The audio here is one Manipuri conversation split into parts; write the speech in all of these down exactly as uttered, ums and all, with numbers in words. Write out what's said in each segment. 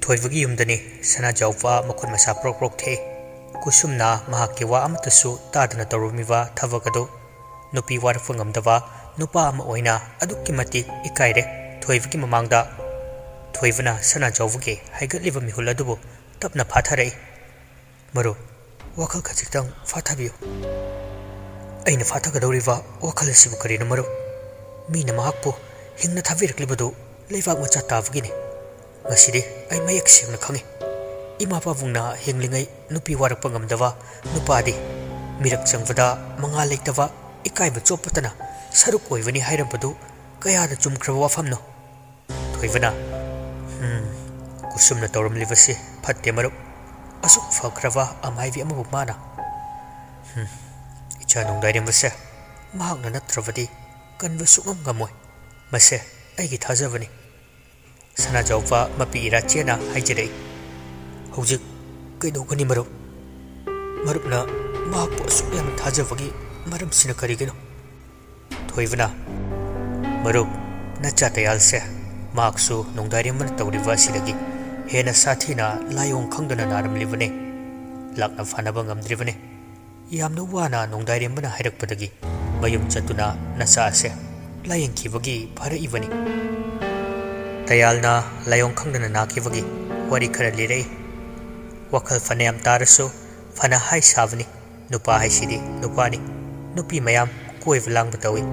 ꯊꯣꯏꯕꯒꯤ ꯌꯨꯝꯗꯅꯤ ꯁꯅꯥꯖꯥꯎꯕ ꯃꯈꯨꯠ ꯃꯁꯥ ꯄ꯭ꯔꯣꯛ ꯄ꯭ꯔꯣꯛ ꯊꯦꯛꯏ꯫ ꯀꯨꯁꯨꯝꯅ ꯃꯍꯥꯛꯀꯤ ꯋꯥ ꯑꯃꯠꯇꯁꯨ ꯇꯥꯗꯅ ꯇꯧꯔꯝꯃꯤꯕ ꯊꯕꯛ ꯑꯗꯨ ꯅꯨꯄꯤ ꯋꯥꯔꯛꯄ ꯉꯝꯗꯕ ꯅꯨꯄꯥ ꯑꯃ ꯑꯣꯏꯅ ꯑꯗꯨꯛꯀꯤ ꯃꯇꯤꯛ ꯏꯀꯥꯏꯔꯦ ꯊꯣꯏꯕꯒꯤ ꯃꯃꯥꯡꯗ꯫ ꯊꯣꯏꯕꯅ ꯁꯅꯥꯖꯥꯎꯕꯒꯤ ꯍꯥꯏꯒꯠꯂꯤꯕ ꯃꯤꯍꯨꯜ ꯑꯗꯨꯕꯨ ꯇꯞꯅ ꯐꯥꯊꯔꯛꯏ꯫ "ꯃꯔꯨꯞ, ꯋꯥꯈꯜ ꯈꯖꯤꯛꯇꯪ ꯐꯥꯊꯕꯤꯌꯨ꯫" "ꯑꯩꯅ ꯐꯥꯊꯒꯗꯧꯔꯤꯕ ꯋꯥꯈꯜ ꯑꯁꯤꯕꯨ ꯀꯔꯤꯅꯣ ꯃꯔꯨꯞ? ꯃꯤꯅ ꯃꯍꯥꯛꯄꯨ ꯍꯤꯡꯅ ꯊꯥꯕꯤꯔꯛꯂꯤꯕꯗꯨ ꯂꯩꯕꯥꯛ ꯃꯆꯥ ꯇꯥꯕꯒꯤꯅꯤ꯫ ꯉꯁꯤꯗꯤ ꯑꯩ ꯃꯌꯦꯛ ꯁꯦꯡꯅ ꯈꯪꯏ꯫ ꯏꯃꯥ ꯄꯥꯕꯨꯡꯅ ꯍꯤꯡꯂꯤꯉꯩ ꯅꯨꯄꯤ ꯋꯥꯔꯛꯄ ꯉꯝꯗꯕ ꯅꯨꯄꯥꯗꯤ ꯃꯤꯔꯛ ꯆꯪꯕꯗ ꯃꯉꯥꯜ ꯂꯩꯇꯕ, ꯏꯀꯥꯏꯕ ꯆꯣꯞꯄꯇꯅ ꯁꯔꯨꯛ ꯑꯣꯏꯕꯅꯤ ꯍꯥꯏꯔꯝꯕꯗꯨ ꯀꯌꯥꯗ ꯆꯨꯝꯈ꯭ꯔꯕ ꯋꯥꯐꯝꯅꯣ?" ꯊꯣꯏꯕꯅ, "ꯍꯝ, ꯀꯨꯁꯨꯝꯅ ꯇꯧꯔꯝꯂꯤꯕꯁꯤ ꯐꯠꯇꯦ ꯃꯔꯨꯞ꯫ ꯑꯁꯨꯛ ꯐꯈ꯭ꯔꯕ ꯑꯃꯥꯏꯕꯤ ꯑꯃꯕꯨ ꯃꯥꯅ, ꯍꯝ, ꯏꯆꯥ ꯅꯣꯡꯗꯥꯏꯔꯦꯝꯕꯁꯦ ꯃꯍꯥꯛꯅ ꯅꯠꯇ꯭ꯔꯕꯗꯤ ꯀꯟꯕ ꯁꯨꯛꯉꯝ ꯉꯝꯃꯣꯏ꯫ ꯃꯁꯦ ꯑꯩꯒꯤ ꯊꯥꯖꯕꯅꯤ꯫" ꯁꯅꯥꯖꯥꯎꯕ ꯃꯄꯤ ꯏꯔꯥ ꯆꯦꯅ ꯍꯥꯏꯖꯔꯛꯏ꯫ "ꯍꯧꯖꯤꯛ ꯀꯩꯗꯧꯒꯅꯤ ꯃꯔꯨꯞ? ꯃꯔꯨꯞꯅ ꯃꯍꯥꯛꯄꯨ ꯑꯁꯨꯛ ꯌꯥꯝꯅ ꯊꯥꯖꯕꯒꯤ ꯃꯔꯝꯁꯤꯅ ꯀꯔꯤꯒꯤꯅꯣ?" ꯊꯣꯏꯕꯅ, "ꯃꯔꯨꯞ, ꯅꯆꯥ ꯇꯌꯥꯜꯁꯦ ꯃꯍꯥꯛꯁꯨ ꯅꯣꯡꯗꯥꯏꯔꯦꯝꯕꯅ ꯇꯧꯔꯤꯕ ꯑꯁꯤꯗꯒꯤ ꯍꯦꯟꯅ ꯁꯥꯊꯤꯅ ꯂꯥꯏꯑꯣꯡ ꯈꯪꯗꯅ ꯅꯥꯔꯝꯂꯤꯕꯅꯤ꯫ ꯂꯥꯛꯅ ꯐꯅꯕ ꯉꯝꯗ꯭ꯔꯤꯕꯅꯤ꯫ ꯌꯥꯝꯅ ꯋꯥꯅ ꯅꯣꯡꯗꯥꯏꯔꯦꯝꯕꯅ ꯍꯥꯏꯔꯛꯄꯗꯒꯤ ꯃꯌꯨꯝ ꯆꯠꯇꯨꯅ ꯅꯆꯥ ꯑꯁꯦ ꯂꯥꯌꯦꯡꯈꯤꯕꯒꯤ ꯐꯔꯛꯏꯕꯅꯤ꯫" ꯇꯌꯥꯜꯅ ꯂꯥꯏꯑꯣꯡ ꯈꯪꯗꯅ ꯅꯥꯈꯤꯕꯒꯤ ꯋꯥꯔꯤ ꯈꯔ ꯂꯤꯔꯛꯏ꯫ ꯋꯥꯈꯜ ꯐꯅꯌꯥꯝ ꯇꯥꯔꯁꯨ ꯐꯅ ꯍꯥꯏ ꯁꯥꯕꯅꯤ꯫ ꯅꯨꯄꯥ ꯍꯥꯏꯁꯤꯗꯤ ꯅꯨꯄꯥꯅꯤ꯫ ꯅꯨꯄꯤ ꯃꯌꯥꯝ ꯀꯣꯏꯕ ꯂꯥꯡꯕ ꯇꯧꯏ꯫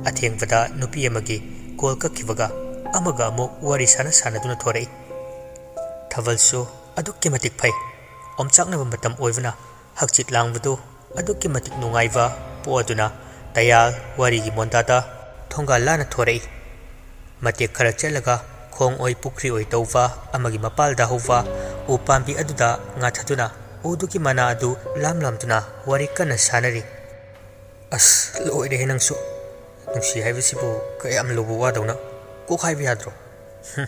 ꯑꯊꯦꯡꯕꯗ ꯅꯨꯄꯤ ꯑꯃꯒꯤ ꯀꯣꯜ ꯀꯛꯈꯤꯕꯒ ꯑꯃꯒ ꯑꯃꯨꯛ ꯋꯥꯔꯤ ꯁꯥꯟꯅ ꯁꯥꯟꯅꯗꯨꯅ ꯊꯣꯔꯛꯏ꯫ ꯊꯥꯕꯜꯁꯨ ꯑꯗꯨꯛꯀꯤ ꯃꯇꯤꯛ ꯐꯩ꯫ ꯑꯣꯝꯆꯥꯛꯅꯕ ꯃꯇꯝ ꯑꯣꯏꯕꯅ ꯍꯛꯆꯤꯠ ꯂꯥꯡꯕꯗꯨ ꯑꯗꯨꯛꯀꯤ ꯃꯇꯤꯛ ꯅꯨꯡꯉꯥꯏꯕ ꯄꯣꯛꯑꯗꯨꯅ ꯇꯌꯥꯜ ꯋꯥꯔꯤꯒꯤ ꯃꯣꯟꯗꯥꯗ ꯊꯣꯡꯒꯥꯜ ꯂꯥꯟꯅ ꯊꯣꯔꯛꯏ꯫ ꯃꯇꯦꯛ ꯈꯔ ꯆꯠꯂꯒ ꯈꯣꯡ ꯑꯣꯏ ꯄꯨꯈ꯭ꯔꯤ ꯑꯣꯏ ꯇꯧꯕ ꯑꯃꯒꯤ ꯃꯄꯥꯜꯗ ꯍꯧꯕ ꯎ ꯄꯥꯝꯕꯤ ꯑꯗꯨꯗ ꯉꯥꯊꯗꯨꯅ ꯎꯗꯨꯒꯤ ꯃꯅꯥ ꯑꯗꯨ ꯂꯥꯝ ꯂꯥꯝꯗꯨꯅ ꯋꯥꯔꯤ ꯀꯟꯅ ꯁꯥꯅꯔꯤ꯫ "ꯑꯁ, ꯂꯣꯏꯔꯦꯍꯦ ꯅꯪꯁꯨ! ꯅꯨꯡꯁꯤ ꯍꯥꯏꯕꯁꯤꯕꯨ ꯀꯌꯥꯝ ꯂꯨꯕ ꯋꯥꯗꯧꯅ ꯀꯣꯛ ꯍꯥꯏꯕ ꯌꯥꯗ꯭ꯔꯣ? ꯍꯨꯝ,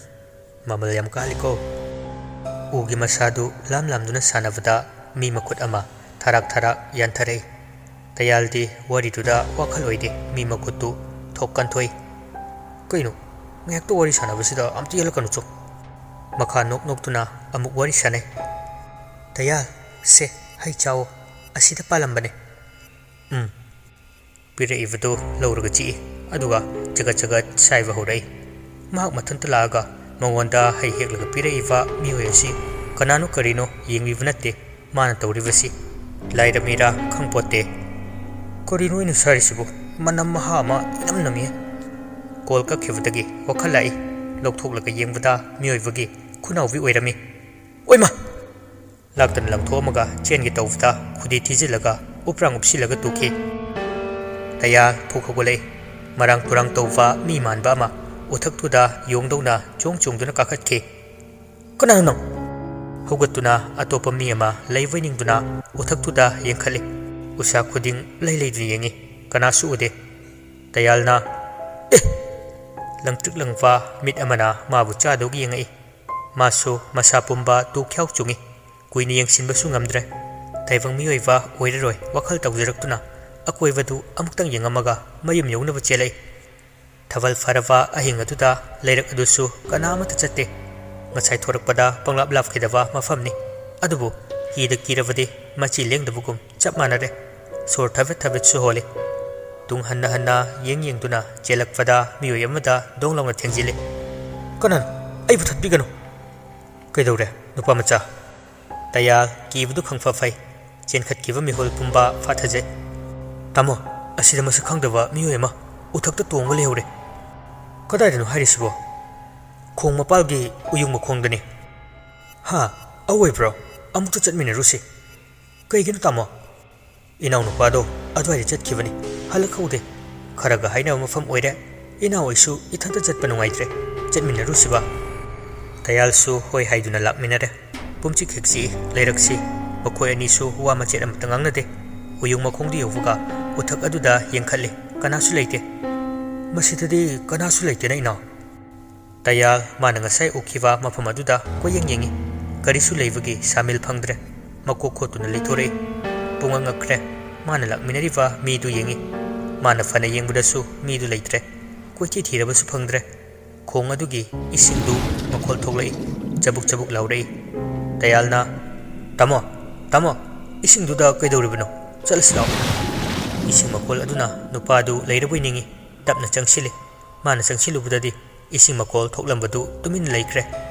ꯃꯃꯜ ꯌꯥꯝ ꯀꯥꯜꯂꯤꯀꯣ!" ꯎꯒꯤ ꯃꯁꯥꯗꯨ ꯂꯥꯝ ꯂꯥꯝꯗꯨꯅ ꯁꯥꯟꯅꯕꯗ ꯃꯤ ꯃꯈꯨꯠ ꯑꯃ ꯊꯔꯥꯛ ꯊꯔꯥꯛ ꯌꯥꯟꯊꯔꯛꯏ꯫ ꯇꯌꯥꯜꯗꯤ ꯋꯥꯔꯤꯗꯨꯗ ꯋꯥꯈꯜ ꯑꯣꯏꯗꯦ, ꯃꯤ ꯃꯈꯨꯠꯇꯨ ꯊꯣꯛ ꯀꯟꯊꯣꯛꯏ꯫ "ꯀꯩꯅꯣ, ꯉꯥꯏꯍꯥꯛꯇ ꯋꯥꯔꯤ ꯁꯥꯟꯅꯕꯁꯤꯗ ꯑꯝꯇ ꯌꯦꯜꯂꯛꯀꯅꯨ ꯆꯣ!" ꯃꯈꯥ ꯅꯣꯛ ꯅꯣꯛꯇꯨꯅ ꯑꯃꯨꯛ ꯋꯥꯔꯤ ꯁꯥꯟꯅꯩ꯫ "ꯇꯌꯥꯜ, ꯁꯦ, ꯍꯩ ꯆꯥꯎꯑꯣ, ꯑꯁꯤꯗ ꯄꯥꯜꯂꯝꯕꯅꯦ꯫" "ꯎꯝ꯫" ꯄꯤꯔꯛꯏꯕꯗꯨ ꯂꯧꯔꯒ ꯆꯤꯛꯏ, ꯑꯗꯨꯒ ꯆꯒꯠ ꯆꯒꯠ ꯁꯥꯏꯕ ꯍꯧꯔꯛꯏ꯫ ꯃꯍꯥꯛ ꯃꯊꯟꯇ ꯂꯥꯛꯑꯒ ꯃꯉꯣꯟꯗ ꯍꯩ ꯍꯦꯛꯂꯒ ꯄꯤꯔꯛꯏꯕ ꯃꯤꯑꯣꯏ ꯑꯁꯤ ꯀꯅꯥꯅꯣ ꯀꯔꯤꯅꯣ ꯌꯦꯡꯕꯤꯕ ꯅꯠꯇꯦ꯫ ꯃꯥꯅ ꯇꯧꯔꯤꯕꯁꯤ ꯂꯥꯏꯔꯃꯤꯔꯥ ꯈꯪꯄꯣꯠꯇꯦ꯫ "ꯀꯔꯤꯅꯣ ꯑꯩꯅ ꯁꯥꯔꯤꯁꯤꯕꯨ? ꯃꯅꯝ ꯃꯍꯥ ꯑꯃ ꯏꯅꯝ ꯅꯝꯃꯤ꯫" ꯀꯣꯜ ꯀꯛꯈꯤꯕꯗꯒꯤ ꯋꯥꯈꯜ ꯂꯥꯛꯏ꯫ ꯂꯧꯊꯣꯛꯂꯒ ꯌꯦꯡꯕꯗ ꯃꯤꯑꯣꯏꯕꯒꯤ ꯈꯨꯅꯥꯎꯕꯤ ꯑꯣꯏꯔꯝꯃꯤ꯫ "ꯑꯣꯏꯃ!" ꯂꯥꯛꯇꯅ ꯂꯪꯊꯣꯛꯑꯝꯃꯒ ꯆꯦꯟꯒꯦ ꯇꯧꯕꯗ ꯈꯨꯗꯤ ꯊꯤꯖꯤꯜꯂꯒ ꯎꯞꯔꯥꯡ ꯎꯞꯁꯤꯜꯂꯒ ꯇꯨꯈꯤ꯫ ꯇꯌꯥꯜ ꯐꯨꯛ ꯍꯧꯒꯠꯂꯛꯏ꯫ ꯃꯔꯥꯡ ꯇꯨꯔꯥꯡ ꯇꯧꯕ ꯃꯤ ꯃꯥꯟꯕ ꯑꯃ ꯎꯊꯛꯇꯨꯗ ꯌꯣꯡꯗꯧꯅ ꯆꯣꯡ ꯆꯣꯡꯗꯨꯅ ꯀꯥꯈꯠꯈꯤ꯫ "ꯀꯅꯥꯅꯣ ꯅꯪ?" ꯍꯧꯒꯠꯇꯨꯅ ꯑꯇꯣꯞꯄ ꯃꯤ ꯑꯃ ꯂꯩꯕꯣꯏ ꯅꯤꯡꯗꯨꯅ ꯎꯊꯛꯇꯨꯗ ꯌꯦꯡꯈꯠꯂꯤ꯫ ꯎꯁꯥ ꯈꯨꯗꯤꯡ ꯂꯩ ꯂꯩꯗꯨꯅ ꯌꯦꯡꯉꯤ꯫ ꯀꯅꯥꯁꯨ ꯎꯗꯦ꯫ ꯇꯌꯥꯜꯅ, "ꯑꯦ!" ꯂꯪꯇ꯭ꯔꯤꯛ ꯂꯪꯕ ꯃꯤꯠ ꯑꯃꯅ ꯃꯥꯕꯨ ꯆꯥꯗꯧꯒꯤ ꯌꯦꯡꯉꯛꯏ꯫ ꯃꯥꯁꯨ ꯃꯁꯥ ꯄꯨꯝꯕ ꯇꯨ ꯈ꯭ꯌꯥꯎ ꯆꯨꯡꯉꯤ꯫ ꯀꯨꯏꯅ ꯌꯦꯡꯁꯤꯟꯕꯁꯨ ꯉꯝꯗ꯭ꯔꯦ꯫ ꯇꯥꯏꯕꯪ ꯃꯤꯑꯣꯏꯕ ꯑꯣꯏꯔꯔꯣꯏ ꯋꯥꯈꯜ ꯇꯧꯖꯔꯛꯇꯨꯅ ꯑꯀꯣꯏꯕꯗꯨ ꯑꯃꯨꯛꯇꯪ ꯌꯦꯡꯉꯝꯃꯒ ꯃꯌꯨꯝ ꯌꯧꯅꯕ ꯆꯦꯜꯂꯛꯏ꯫ ꯊꯥꯕꯜ ꯐꯔꯕ ꯑꯍꯤꯡ ꯑꯗꯨꯗ ꯂꯩꯔꯛ ꯑꯗꯨꯁꯨ ꯀꯅꯥ ꯑꯃꯠꯇ ꯆꯠꯇꯦ꯫ ꯉꯁꯥꯏ ꯊꯣꯔꯛꯄꯗ ꯄꯪꯂꯥꯞ ꯂꯥꯞꯈꯤꯗꯕ ꯃꯐꯝꯅꯤ꯫ ꯑꯗꯨꯕꯨ ꯀꯤꯗ ꯀꯤꯔꯕꯗꯤ ꯃꯆꯤ ꯂꯦꯡꯗꯕꯒꯨꯝ ꯆꯞ ꯃꯥꯟꯅꯔꯦ꯫ ꯁꯣꯔ ꯊꯕꯦꯠ ꯊꯕꯦꯠꯁꯨ ꯍꯣꯜꯂꯤ꯫ ꯇꯨꯡ ꯍꯟꯅ ꯍꯟꯅ ꯌꯦꯡ ꯌꯦꯡꯗꯨꯅ ꯆꯦꯜꯂꯛꯄꯗ ꯃꯤꯑꯣꯏ ꯑꯃꯗ ꯗꯣꯡ ꯂꯥꯎꯅ ꯊꯦꯡꯖꯤꯜꯂꯤ꯫ "ꯀꯅꯥꯅꯣ? ꯑꯩꯕꯨ ꯊꯠꯄꯤꯒꯅꯨ!" "ꯀꯩꯗꯧꯔꯦ, ꯅꯨꯄꯥ ꯃꯆꯥ?" ꯇꯌꯥꯜ ꯀꯤꯕꯗꯨ ꯈꯪꯐ ꯐꯩ꯫ ꯆꯦꯟꯈꯠꯈꯤꯕ ꯃꯤꯍꯨꯜ ꯄꯨꯝꯕ ꯐꯥꯊꯖꯩ꯫ "ꯇꯥꯃꯣ, ꯑꯁꯤꯗ ꯃꯁꯛ ꯈꯪꯗꯕ ꯃꯤꯑꯣꯏ ꯑꯃ ꯎꯊꯛꯇ ꯇꯣꯡꯉ ꯂꯩꯍꯧꯔꯦ꯫" "ꯀꯗꯥꯏꯗꯅꯣ ꯍꯥꯏꯔꯤꯁꯤꯕꯣ?" "ꯈꯣꯡ ꯃꯄꯥꯜꯒꯤ ꯎꯌꯨꯡ ꯃꯈꯣꯡꯗꯅꯤ꯫" "ꯍꯥ? ꯑꯋꯣꯏꯕ꯭ꯔꯣ? ꯑꯃꯨꯛꯇ ꯆꯠꯃꯤꯟꯅꯔꯨꯁꯤ꯫" "ꯀꯩꯒꯤꯅꯣ ꯇꯥꯃꯣ?" "ꯏꯅꯥꯎꯅꯨꯄꯥꯗꯣ ꯑꯗꯨꯋꯥꯏꯗ ꯆꯠꯈꯤꯕꯅꯤ, ꯍꯜꯂꯛꯍꯧꯗꯦ꯫ ꯈꯔꯒ ꯍꯥꯏꯅꯕ ꯃꯐꯝ ꯑꯣꯏꯔꯦ꯫ ꯏꯅꯥꯎ ꯑꯩꯁꯨ ꯏꯊꯟꯇ ꯆꯠꯄ ꯅꯨꯡꯉꯥꯏꯇ꯭ꯔꯦ, ꯆꯠꯃꯤꯟꯅꯔꯨꯁꯤꯕ?" ꯇꯌꯥꯜꯁꯨ ꯍꯣꯏ ꯍꯥꯏꯗꯨꯅ ꯂꯥꯛꯃꯤꯟꯅꯔꯦ꯫ ꯄꯨꯝꯆꯤꯛ ꯍꯦꯛ ꯆꯤꯛꯏ ꯂꯩꯔꯛꯁꯤ꯫ ꯃꯈꯣꯏ ꯑꯅꯤꯁꯨ ꯋꯥ ꯃꯆꯦꯠ ꯑꯃꯠꯇ ꯉꯥꯡꯅꯗꯦ꯫ ꯎꯌꯨꯡ ꯃꯈꯣꯡꯗ ꯌꯧꯕꯒ ꯎꯊꯛ ꯑꯗꯨꯗ ꯌꯦꯡꯈꯠꯂꯤ, ꯀꯅꯥꯁꯨ ꯂꯩꯇꯦ꯫ "ꯃꯁꯤꯗꯗꯤ ꯀꯅꯥꯁꯨ ꯂꯩꯇꯦꯅ, ꯏꯅꯥꯎ꯫" ꯇꯌꯥꯜ ꯃꯥꯅ ꯉꯁꯥꯏ ꯎꯈꯤꯕ ꯃꯐꯝ ꯑꯗꯨꯗ ꯀꯣꯏꯌꯦꯡ ꯌꯦꯡꯉꯤ꯫ ꯀꯔꯤꯁꯨ ꯂꯩꯕꯒꯤ ꯁꯥꯃꯤꯜ ꯐꯪꯗ꯭ꯔꯦ꯫ ꯃꯀꯣꯛ ꯈꯣꯠꯇꯨꯅ ꯂꯩꯊꯣꯔꯛꯏ꯫ ꯄꯨꯡꯉꯛ ꯉꯛꯈ꯭ꯔꯦ꯫ ꯃꯥꯅ ꯂꯥꯛꯃꯤꯟꯅꯔꯤꯕ ꯃꯤꯗꯨ ꯌꯦꯡꯉꯤ꯫ ꯃꯥꯅ ꯐꯅ ꯌꯦꯡꯕꯗꯁꯨ ꯃꯤꯗꯨ ꯂꯩꯇ꯭ꯔꯦ꯫ ꯀꯣꯏꯊꯤ ꯊꯤꯔꯕꯁꯨ ꯐꯪꯗ꯭ꯔꯦ꯫ ꯈꯣꯡ ꯑꯗꯨꯒꯤ ꯏꯁꯤꯡꯗꯨ ꯃꯈꯣꯜ ꯊꯣꯛꯂꯛꯏ꯫ ꯆꯕꯨꯛ ꯆꯕꯨꯛ ꯂꯥꯎꯔꯛꯏ꯫ ꯇꯌꯥꯜꯅ, "ꯇꯥꯃꯣ, ꯇꯥꯃꯣ, ꯏꯁꯤꯡꯗꯨꯗ ꯀꯩꯗꯧꯔꯤꯕꯅꯣ? ꯆꯠꯂꯁꯤ ꯂꯥꯛꯑꯣ꯫" ꯏꯁꯤꯡ ꯃꯈꯣꯜ ꯑꯗꯨꯅ ꯅꯨꯄꯥꯗꯨ ꯂꯩꯔꯕꯣꯏ ꯅꯤꯡꯏ꯫ ꯇꯞꯅ ꯆꯪꯁꯤꯜꯂꯤ꯫ ꯃꯥꯅ ꯆꯪꯁꯤꯜꯂꯨꯕꯗꯗꯤ ꯏꯁꯤꯡ ꯃꯈꯣꯜ ꯊꯣꯛꯂꯝꯕꯗꯨ ꯇꯨꯃꯤꯟꯅ ꯂꯩꯈ꯭ꯔꯦ꯫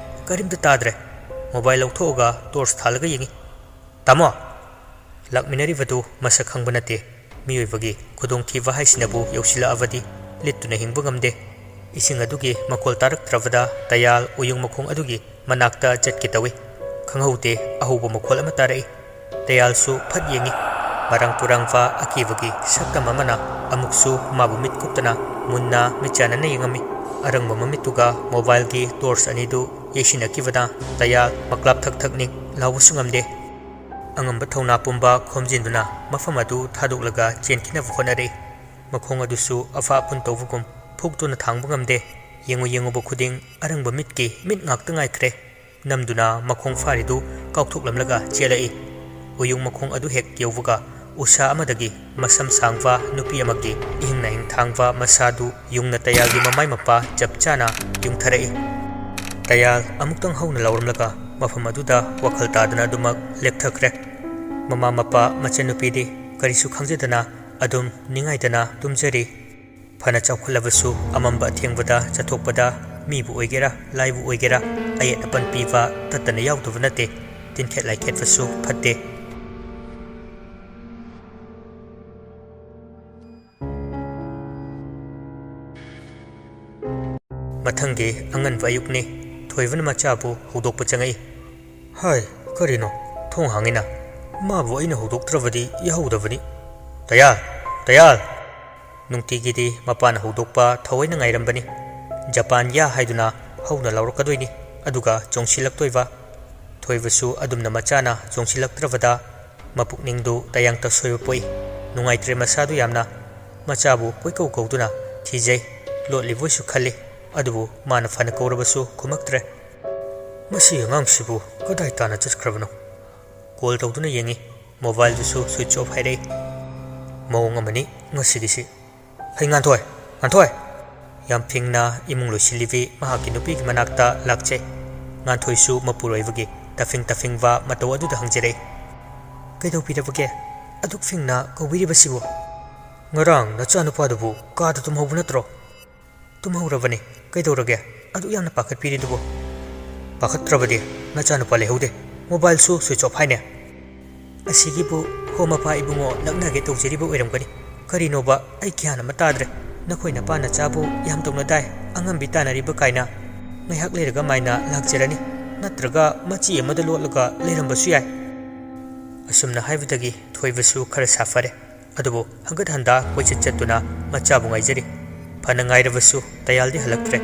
ꯀꯔꯤꯝꯇ ꯇꯥꯗ꯭ꯔꯦ꯫ ꯃꯣꯕꯥꯏꯜ ꯂꯧꯊꯣꯛꯑꯒ ꯇꯣꯔꯆ ꯊꯥꯜꯂꯒ ꯌꯦꯡꯏ꯫ "ꯇꯥꯃꯣ!" ꯂꯥꯛꯃꯤꯟꯅꯔꯤꯕꯗꯨ ꯃꯁꯛ ꯈꯪꯕ ꯅꯠꯇꯦ꯫ ꯃꯤꯑꯣꯏꯕꯒꯤ ꯈꯨꯗꯣꯡꯊꯤꯕ ꯍꯥꯏꯁꯤꯅꯕꯨ ꯌꯧꯁꯤꯜꯂꯛꯑꯕꯗꯤ ꯂꯤꯠꯇꯨꯅ ꯍꯤꯡꯕ ꯉꯝꯗꯦ꯫ ꯏꯁꯤꯡ ꯑꯗꯨꯒꯤ ꯃꯈꯣꯜ ꯇꯥꯔꯛꯇ꯭ꯔꯕꯗ ꯇꯌꯥꯜ ꯎꯌꯨꯡ ꯃꯈꯣꯡ ꯑꯗꯨꯒꯤ ꯃꯅꯥꯛꯇ ꯆꯠꯀꯦ ꯇꯧꯏ꯫ ꯈꯪꯍꯧꯗꯦ, ꯑꯍꯧꯕ ꯃꯈꯣꯜ ꯑꯃ ꯇꯥꯔꯛꯏ꯫ ꯇꯌꯥꯜꯁꯨ ꯐꯠ ꯌꯦꯡꯏ꯫ ꯃꯔꯥꯡ ꯄꯨꯔꯥꯡꯕ ꯑꯀꯤꯕꯒꯤ ꯁꯛꯇꯝ ꯑꯃꯅ ꯑꯃꯨꯛꯁꯨ ꯃꯥꯕꯨ ꯃꯤꯠ ꯀꯨꯞꯇꯅ ꯃꯨꯟꯅ ꯃꯤꯠ ꯆꯥꯟꯅꯅ ꯌꯦꯡꯉꯝꯃꯤ꯫ ꯑꯔꯪꯕ ꯃꯃꯤꯠꯇꯨꯒ ꯃꯣꯕꯥꯏꯜꯒꯤ ꯇꯣꯔꯆ ꯑꯅꯤꯗꯨ ꯌꯩꯁꯤꯟꯅꯈꯤꯕꯗ ꯇꯌꯥꯜ ꯃꯀ꯭ꯂꯥꯞ ꯊꯛ ꯊꯛ ꯅꯤꯛ꯫ ꯂꯥꯎꯕꯁꯨ ꯉꯝꯗꯦ꯫ ꯑꯉꯝꯕ ꯊꯧꯅꯥ ꯄꯨꯝꯕ ꯈꯣꯝꯖꯤꯟꯗꯨꯅ ꯃꯐꯝ ꯑꯗꯨ ꯊꯥꯗꯣꯛꯂꯒ ꯆꯦꯟꯈꯤꯅꯕ ꯍꯣꯠꯅꯔꯛꯏ꯫ ꯃꯈꯣꯡ ꯑꯗꯨꯁꯨ ꯑꯐ ꯑꯄꯨꯟ ꯇꯧꯕꯒꯨꯝ ꯐꯨꯛꯇꯨꯅ ꯊꯥꯡꯕ ꯉꯝꯗꯦ꯫ ꯌꯦꯡꯉꯨ ꯌꯦꯡꯉꯨꯕ ꯈꯨꯗꯤꯡ ꯑꯔꯪꯕ ꯃꯤꯠꯀꯤ ꯃꯤꯠ ꯉꯥꯛꯇ ꯉꯥꯏꯈ꯭ꯔꯦ꯫ ꯅꯝꯗꯨꯅ ꯃꯈꯣꯡ ꯐꯥꯔꯤꯗꯨ ꯀꯥꯎꯊꯣꯛꯂꯝꯂꯒ ꯆꯦꯜꯂꯛꯏ꯫ ꯎꯌꯨꯡ ꯃꯈꯣꯡ ꯑꯗꯨ ꯍꯦꯛ ꯌꯧꯕꯒ ꯎꯁꯥ ꯑꯃꯗꯒꯤ ꯃꯁꯝ ꯁꯥꯡꯕ ꯅꯨꯄꯤ ꯑꯃꯒꯤ ꯏꯍꯤꯡ ꯅꯥꯍꯤꯡ ꯊꯥꯡꯕ ꯃꯁꯥꯗꯨ ꯌꯨꯡꯅ ꯇꯌꯥꯜꯒꯤ ꯃꯃꯥꯏ ꯃꯄꯥ ꯆꯞ ꯆꯥꯅ ꯌꯨꯡꯊꯔꯛꯏ꯫ ꯇꯌꯥꯜ ꯑꯃꯨꯛꯇꯪ ꯍꯧꯅ ꯂꯥꯎꯔꯝꯂꯒ ꯃꯐꯝ ꯑꯗꯨꯗ ꯋꯥꯈꯜ ꯇꯥꯗꯅ ꯑꯗꯨꯃꯛ ꯂꯦꯞꯊꯈ꯭ꯔꯦ꯫ ꯃꯃꯥ ꯃꯄꯥ ꯃꯆꯟꯅꯨꯄꯤꯗꯤ ꯀꯔꯤꯁꯨ ꯈꯪꯖꯗꯅ ꯑꯗꯨꯝ ꯅꯤꯡꯉꯥꯏꯗꯅ ꯇꯨꯝꯖꯔꯤ꯫ ꯐꯅ ꯆꯥꯎꯈꯠꯂꯕꯁꯨ ꯑꯃꯝꯕ ꯑꯊꯦꯡꯕꯗ ꯆꯠꯊꯣꯛꯄꯗ ꯃꯤꯕꯨ ꯑꯣꯏꯒꯦꯔꯥ ꯂꯥꯏꯕꯨ ꯑꯣꯏꯒꯦꯔꯥ ꯑꯌꯦꯠ ꯑꯄꯟ ꯄꯤꯕ ꯇꯠꯇꯅ ꯌꯥꯎꯗꯕ ꯅꯠꯇꯦ꯫ ꯇꯤꯟꯈꯦꯠ ꯂꯥꯏꯈꯦꯠꯄꯁꯨ ꯐꯠꯇꯦ꯫ ꯃꯊꯪꯒꯤ ꯑꯉꯟꯕ ꯑꯌꯨꯛꯅꯤ꯫ ꯊꯣꯏꯕꯅ ꯃꯆꯥꯕꯨ ꯍꯧꯗꯣꯛꯄ ꯆꯪꯉꯛꯏ꯫ "ꯍꯥꯏ, ꯀꯔꯤꯅꯣ? ꯊꯣꯡ ꯍꯥꯡꯉꯤꯅ꯫ ꯃꯥꯕꯨ ꯑꯩꯅ ꯍꯧꯗꯣꯛꯇ꯭ꯔꯕꯗꯤ ꯌꯥꯍꯧꯗꯕꯅꯤ꯫ ꯇꯌꯥꯜ! ꯇꯌꯥꯜ!" ꯅꯨꯡꯇꯤꯒꯤꯗꯤ ꯃꯄꯥꯅ ꯍꯧꯗꯣꯛꯄ ꯊꯑꯣꯏꯅ ꯉꯥꯏꯔꯝꯕꯅꯤ꯫ ꯖꯄꯥꯟ ꯌꯥ ꯍꯥꯏꯗꯨꯅ ꯍꯧꯅ ꯂꯥꯎꯔꯛꯀꯗꯣꯏꯅꯤ, ꯑꯗꯨꯒ ꯆꯣꯡꯁꯤꯜꯂꯛꯇꯣꯏꯕ꯫ ꯊꯣꯏꯕꯁꯨ ꯑꯗꯨꯝꯅ ꯃꯆꯥꯅ ꯆꯣꯡꯁꯤꯜꯂꯛꯇ꯭ꯔꯕꯗ ꯃꯄꯨꯛꯅꯤꯡꯗꯨ ꯇꯌꯥꯡ ꯇꯁꯣꯏꯕ ꯄꯣꯛꯏ꯫ ꯅꯨꯡꯉꯥꯏꯇ꯭ꯔꯦ ꯃꯁꯥꯗꯨ ꯌꯥꯝꯅ꯫ ꯃꯆꯥꯕꯨ ꯀꯣꯏꯀꯧ ꯀꯧꯗꯨꯅ ꯊꯤꯖꯩ꯫ ꯂꯣꯠꯂꯤꯕꯣꯏꯁꯨ ꯈꯜꯂꯤ꯫ ꯑꯗꯨꯕꯨ ꯃꯥꯅ ꯐꯅ ꯀꯧꯔꯕꯁꯨ ꯈꯨꯝꯃꯛꯇ꯭ꯔꯦ꯫ "ꯃꯁꯤ ꯑꯉꯥꯡꯁꯤꯕꯨ ꯀꯗꯥꯏ ꯇꯥꯅ ꯆꯠꯈ꯭ꯔꯕꯅꯣ?" ꯀꯣꯜ ꯇꯧꯗꯨꯅ ꯌꯦꯡꯉꯤ꯫ ꯃꯣꯕꯥꯏꯜꯗꯨꯁꯨ ꯁ꯭ꯋꯤꯆ ꯑꯣꯐ ꯍꯥꯏꯔꯛꯏ꯫ "ꯃꯑꯣꯡ ꯑꯃꯅꯤ ꯉꯁꯤꯒꯤꯁꯤ꯫ ꯍꯩ ꯉꯥꯟꯊꯣꯏ, ꯉꯥꯟꯊꯣꯏ!" ꯌꯥꯝ ꯐꯤꯡꯅ ꯏꯃꯨꯡ ꯂꯣꯏꯁꯤꯜꯂꯤꯕꯤ ꯃꯍꯥꯛꯀꯤ ꯅꯨꯄꯤꯒꯤ ꯃꯅꯥꯛꯇ ꯂꯥꯛꯆꯩ꯫ ꯉꯥꯟꯊꯣꯏꯁꯨ ꯃꯄꯨꯔꯣꯏꯕꯒꯤ ꯇꯐꯤꯡ ꯇꯐꯤꯡꯕ ꯃꯇꯧ ꯑꯗꯨꯗ ꯍꯪꯖꯔꯛꯏ꯫ "ꯀꯩꯗꯧꯕꯤꯔꯕꯒꯦ? ꯑꯗꯨꯛ ꯐꯤꯡꯅ ꯀꯧꯕꯤꯔꯤꯕꯁꯤꯕꯨ?" "ꯉꯔꯥꯡ ꯅꯆꯥꯅꯨꯄꯥꯗꯨꯕꯨ ꯀꯥꯗ ꯇꯨꯝꯍꯧꯕ ꯅꯠꯇ꯭ꯔꯣ?" "ꯇꯨꯝꯍꯧꯔꯕꯅꯤ꯫ ꯀꯩꯗꯧꯔꯒꯦ? ꯑꯗꯨꯛ ꯌꯥꯝꯅ ꯄꯥꯈꯠꯄꯤꯔꯤꯗꯨꯕꯨ?" "ꯄꯥꯈꯠꯇ꯭ꯔꯕꯗꯤ? ꯅꯆꯥꯅꯨꯄꯥ ꯂꯩꯍꯧꯗꯦ꯫ ꯃꯣꯕꯥꯏꯜꯁꯨ ꯁ꯭ꯋꯤꯆ ꯑꯣꯐ ꯍꯥꯏꯅꯦ꯫" "ꯑꯁꯤꯒꯤꯕꯨ ꯍꯣ ꯃꯄꯥ ꯏꯕꯨꯡꯉꯣ ꯂꯛꯅꯒꯦ ꯇꯧꯖꯔꯤꯕ ꯑꯣꯏꯔꯝꯒꯅꯤ꯫ ꯀꯔꯤꯅꯣꯕ? ꯑꯩ ꯒ꯭ꯌꯥꯟ ꯑꯃ ꯇꯥꯗ꯭ꯔꯦ꯫ ꯅꯈꯣꯏ ꯅꯄꯥ ꯅꯆꯥꯕꯨ ꯌꯥꯝ ꯇꯧꯅꯗꯥꯏ, ꯑꯉꯝꯕꯤ ꯇꯥꯟꯅꯔꯤꯕ ꯀꯥꯏꯅ꯫ ꯉꯥꯏꯍꯥꯛ ꯂꯩꯔꯒ ꯃꯥꯏꯅ ꯂꯥꯛꯆꯔꯅꯤ, ꯅꯠꯇ꯭ꯔꯒ ꯃꯆꯤ ꯑꯃꯗ ꯂꯣꯠꯂꯒ ꯂꯩꯔꯝꯕꯁꯨ ꯌꯥꯏ꯫" ꯑꯁꯨꯝꯅ ꯍꯥꯏꯕꯗꯒꯤ ꯊꯣꯏꯕꯁꯨ ꯈꯔ ꯁꯥꯐꯔꯦ꯫ ꯑꯗꯨꯕꯨ ꯍꯪꯒꯠ ꯍꯟꯗꯥ ꯀꯣꯏꯆꯠ ꯆꯠꯇꯨꯅ ꯃꯆꯥꯕꯨ ꯉꯥꯏꯖꯔꯤ꯫ ꯐꯅ ꯉꯥꯏꯔꯕꯁꯨ ꯇꯌꯥꯜꯗꯤ ꯍꯜꯂꯛꯇ꯭ꯔꯦ꯫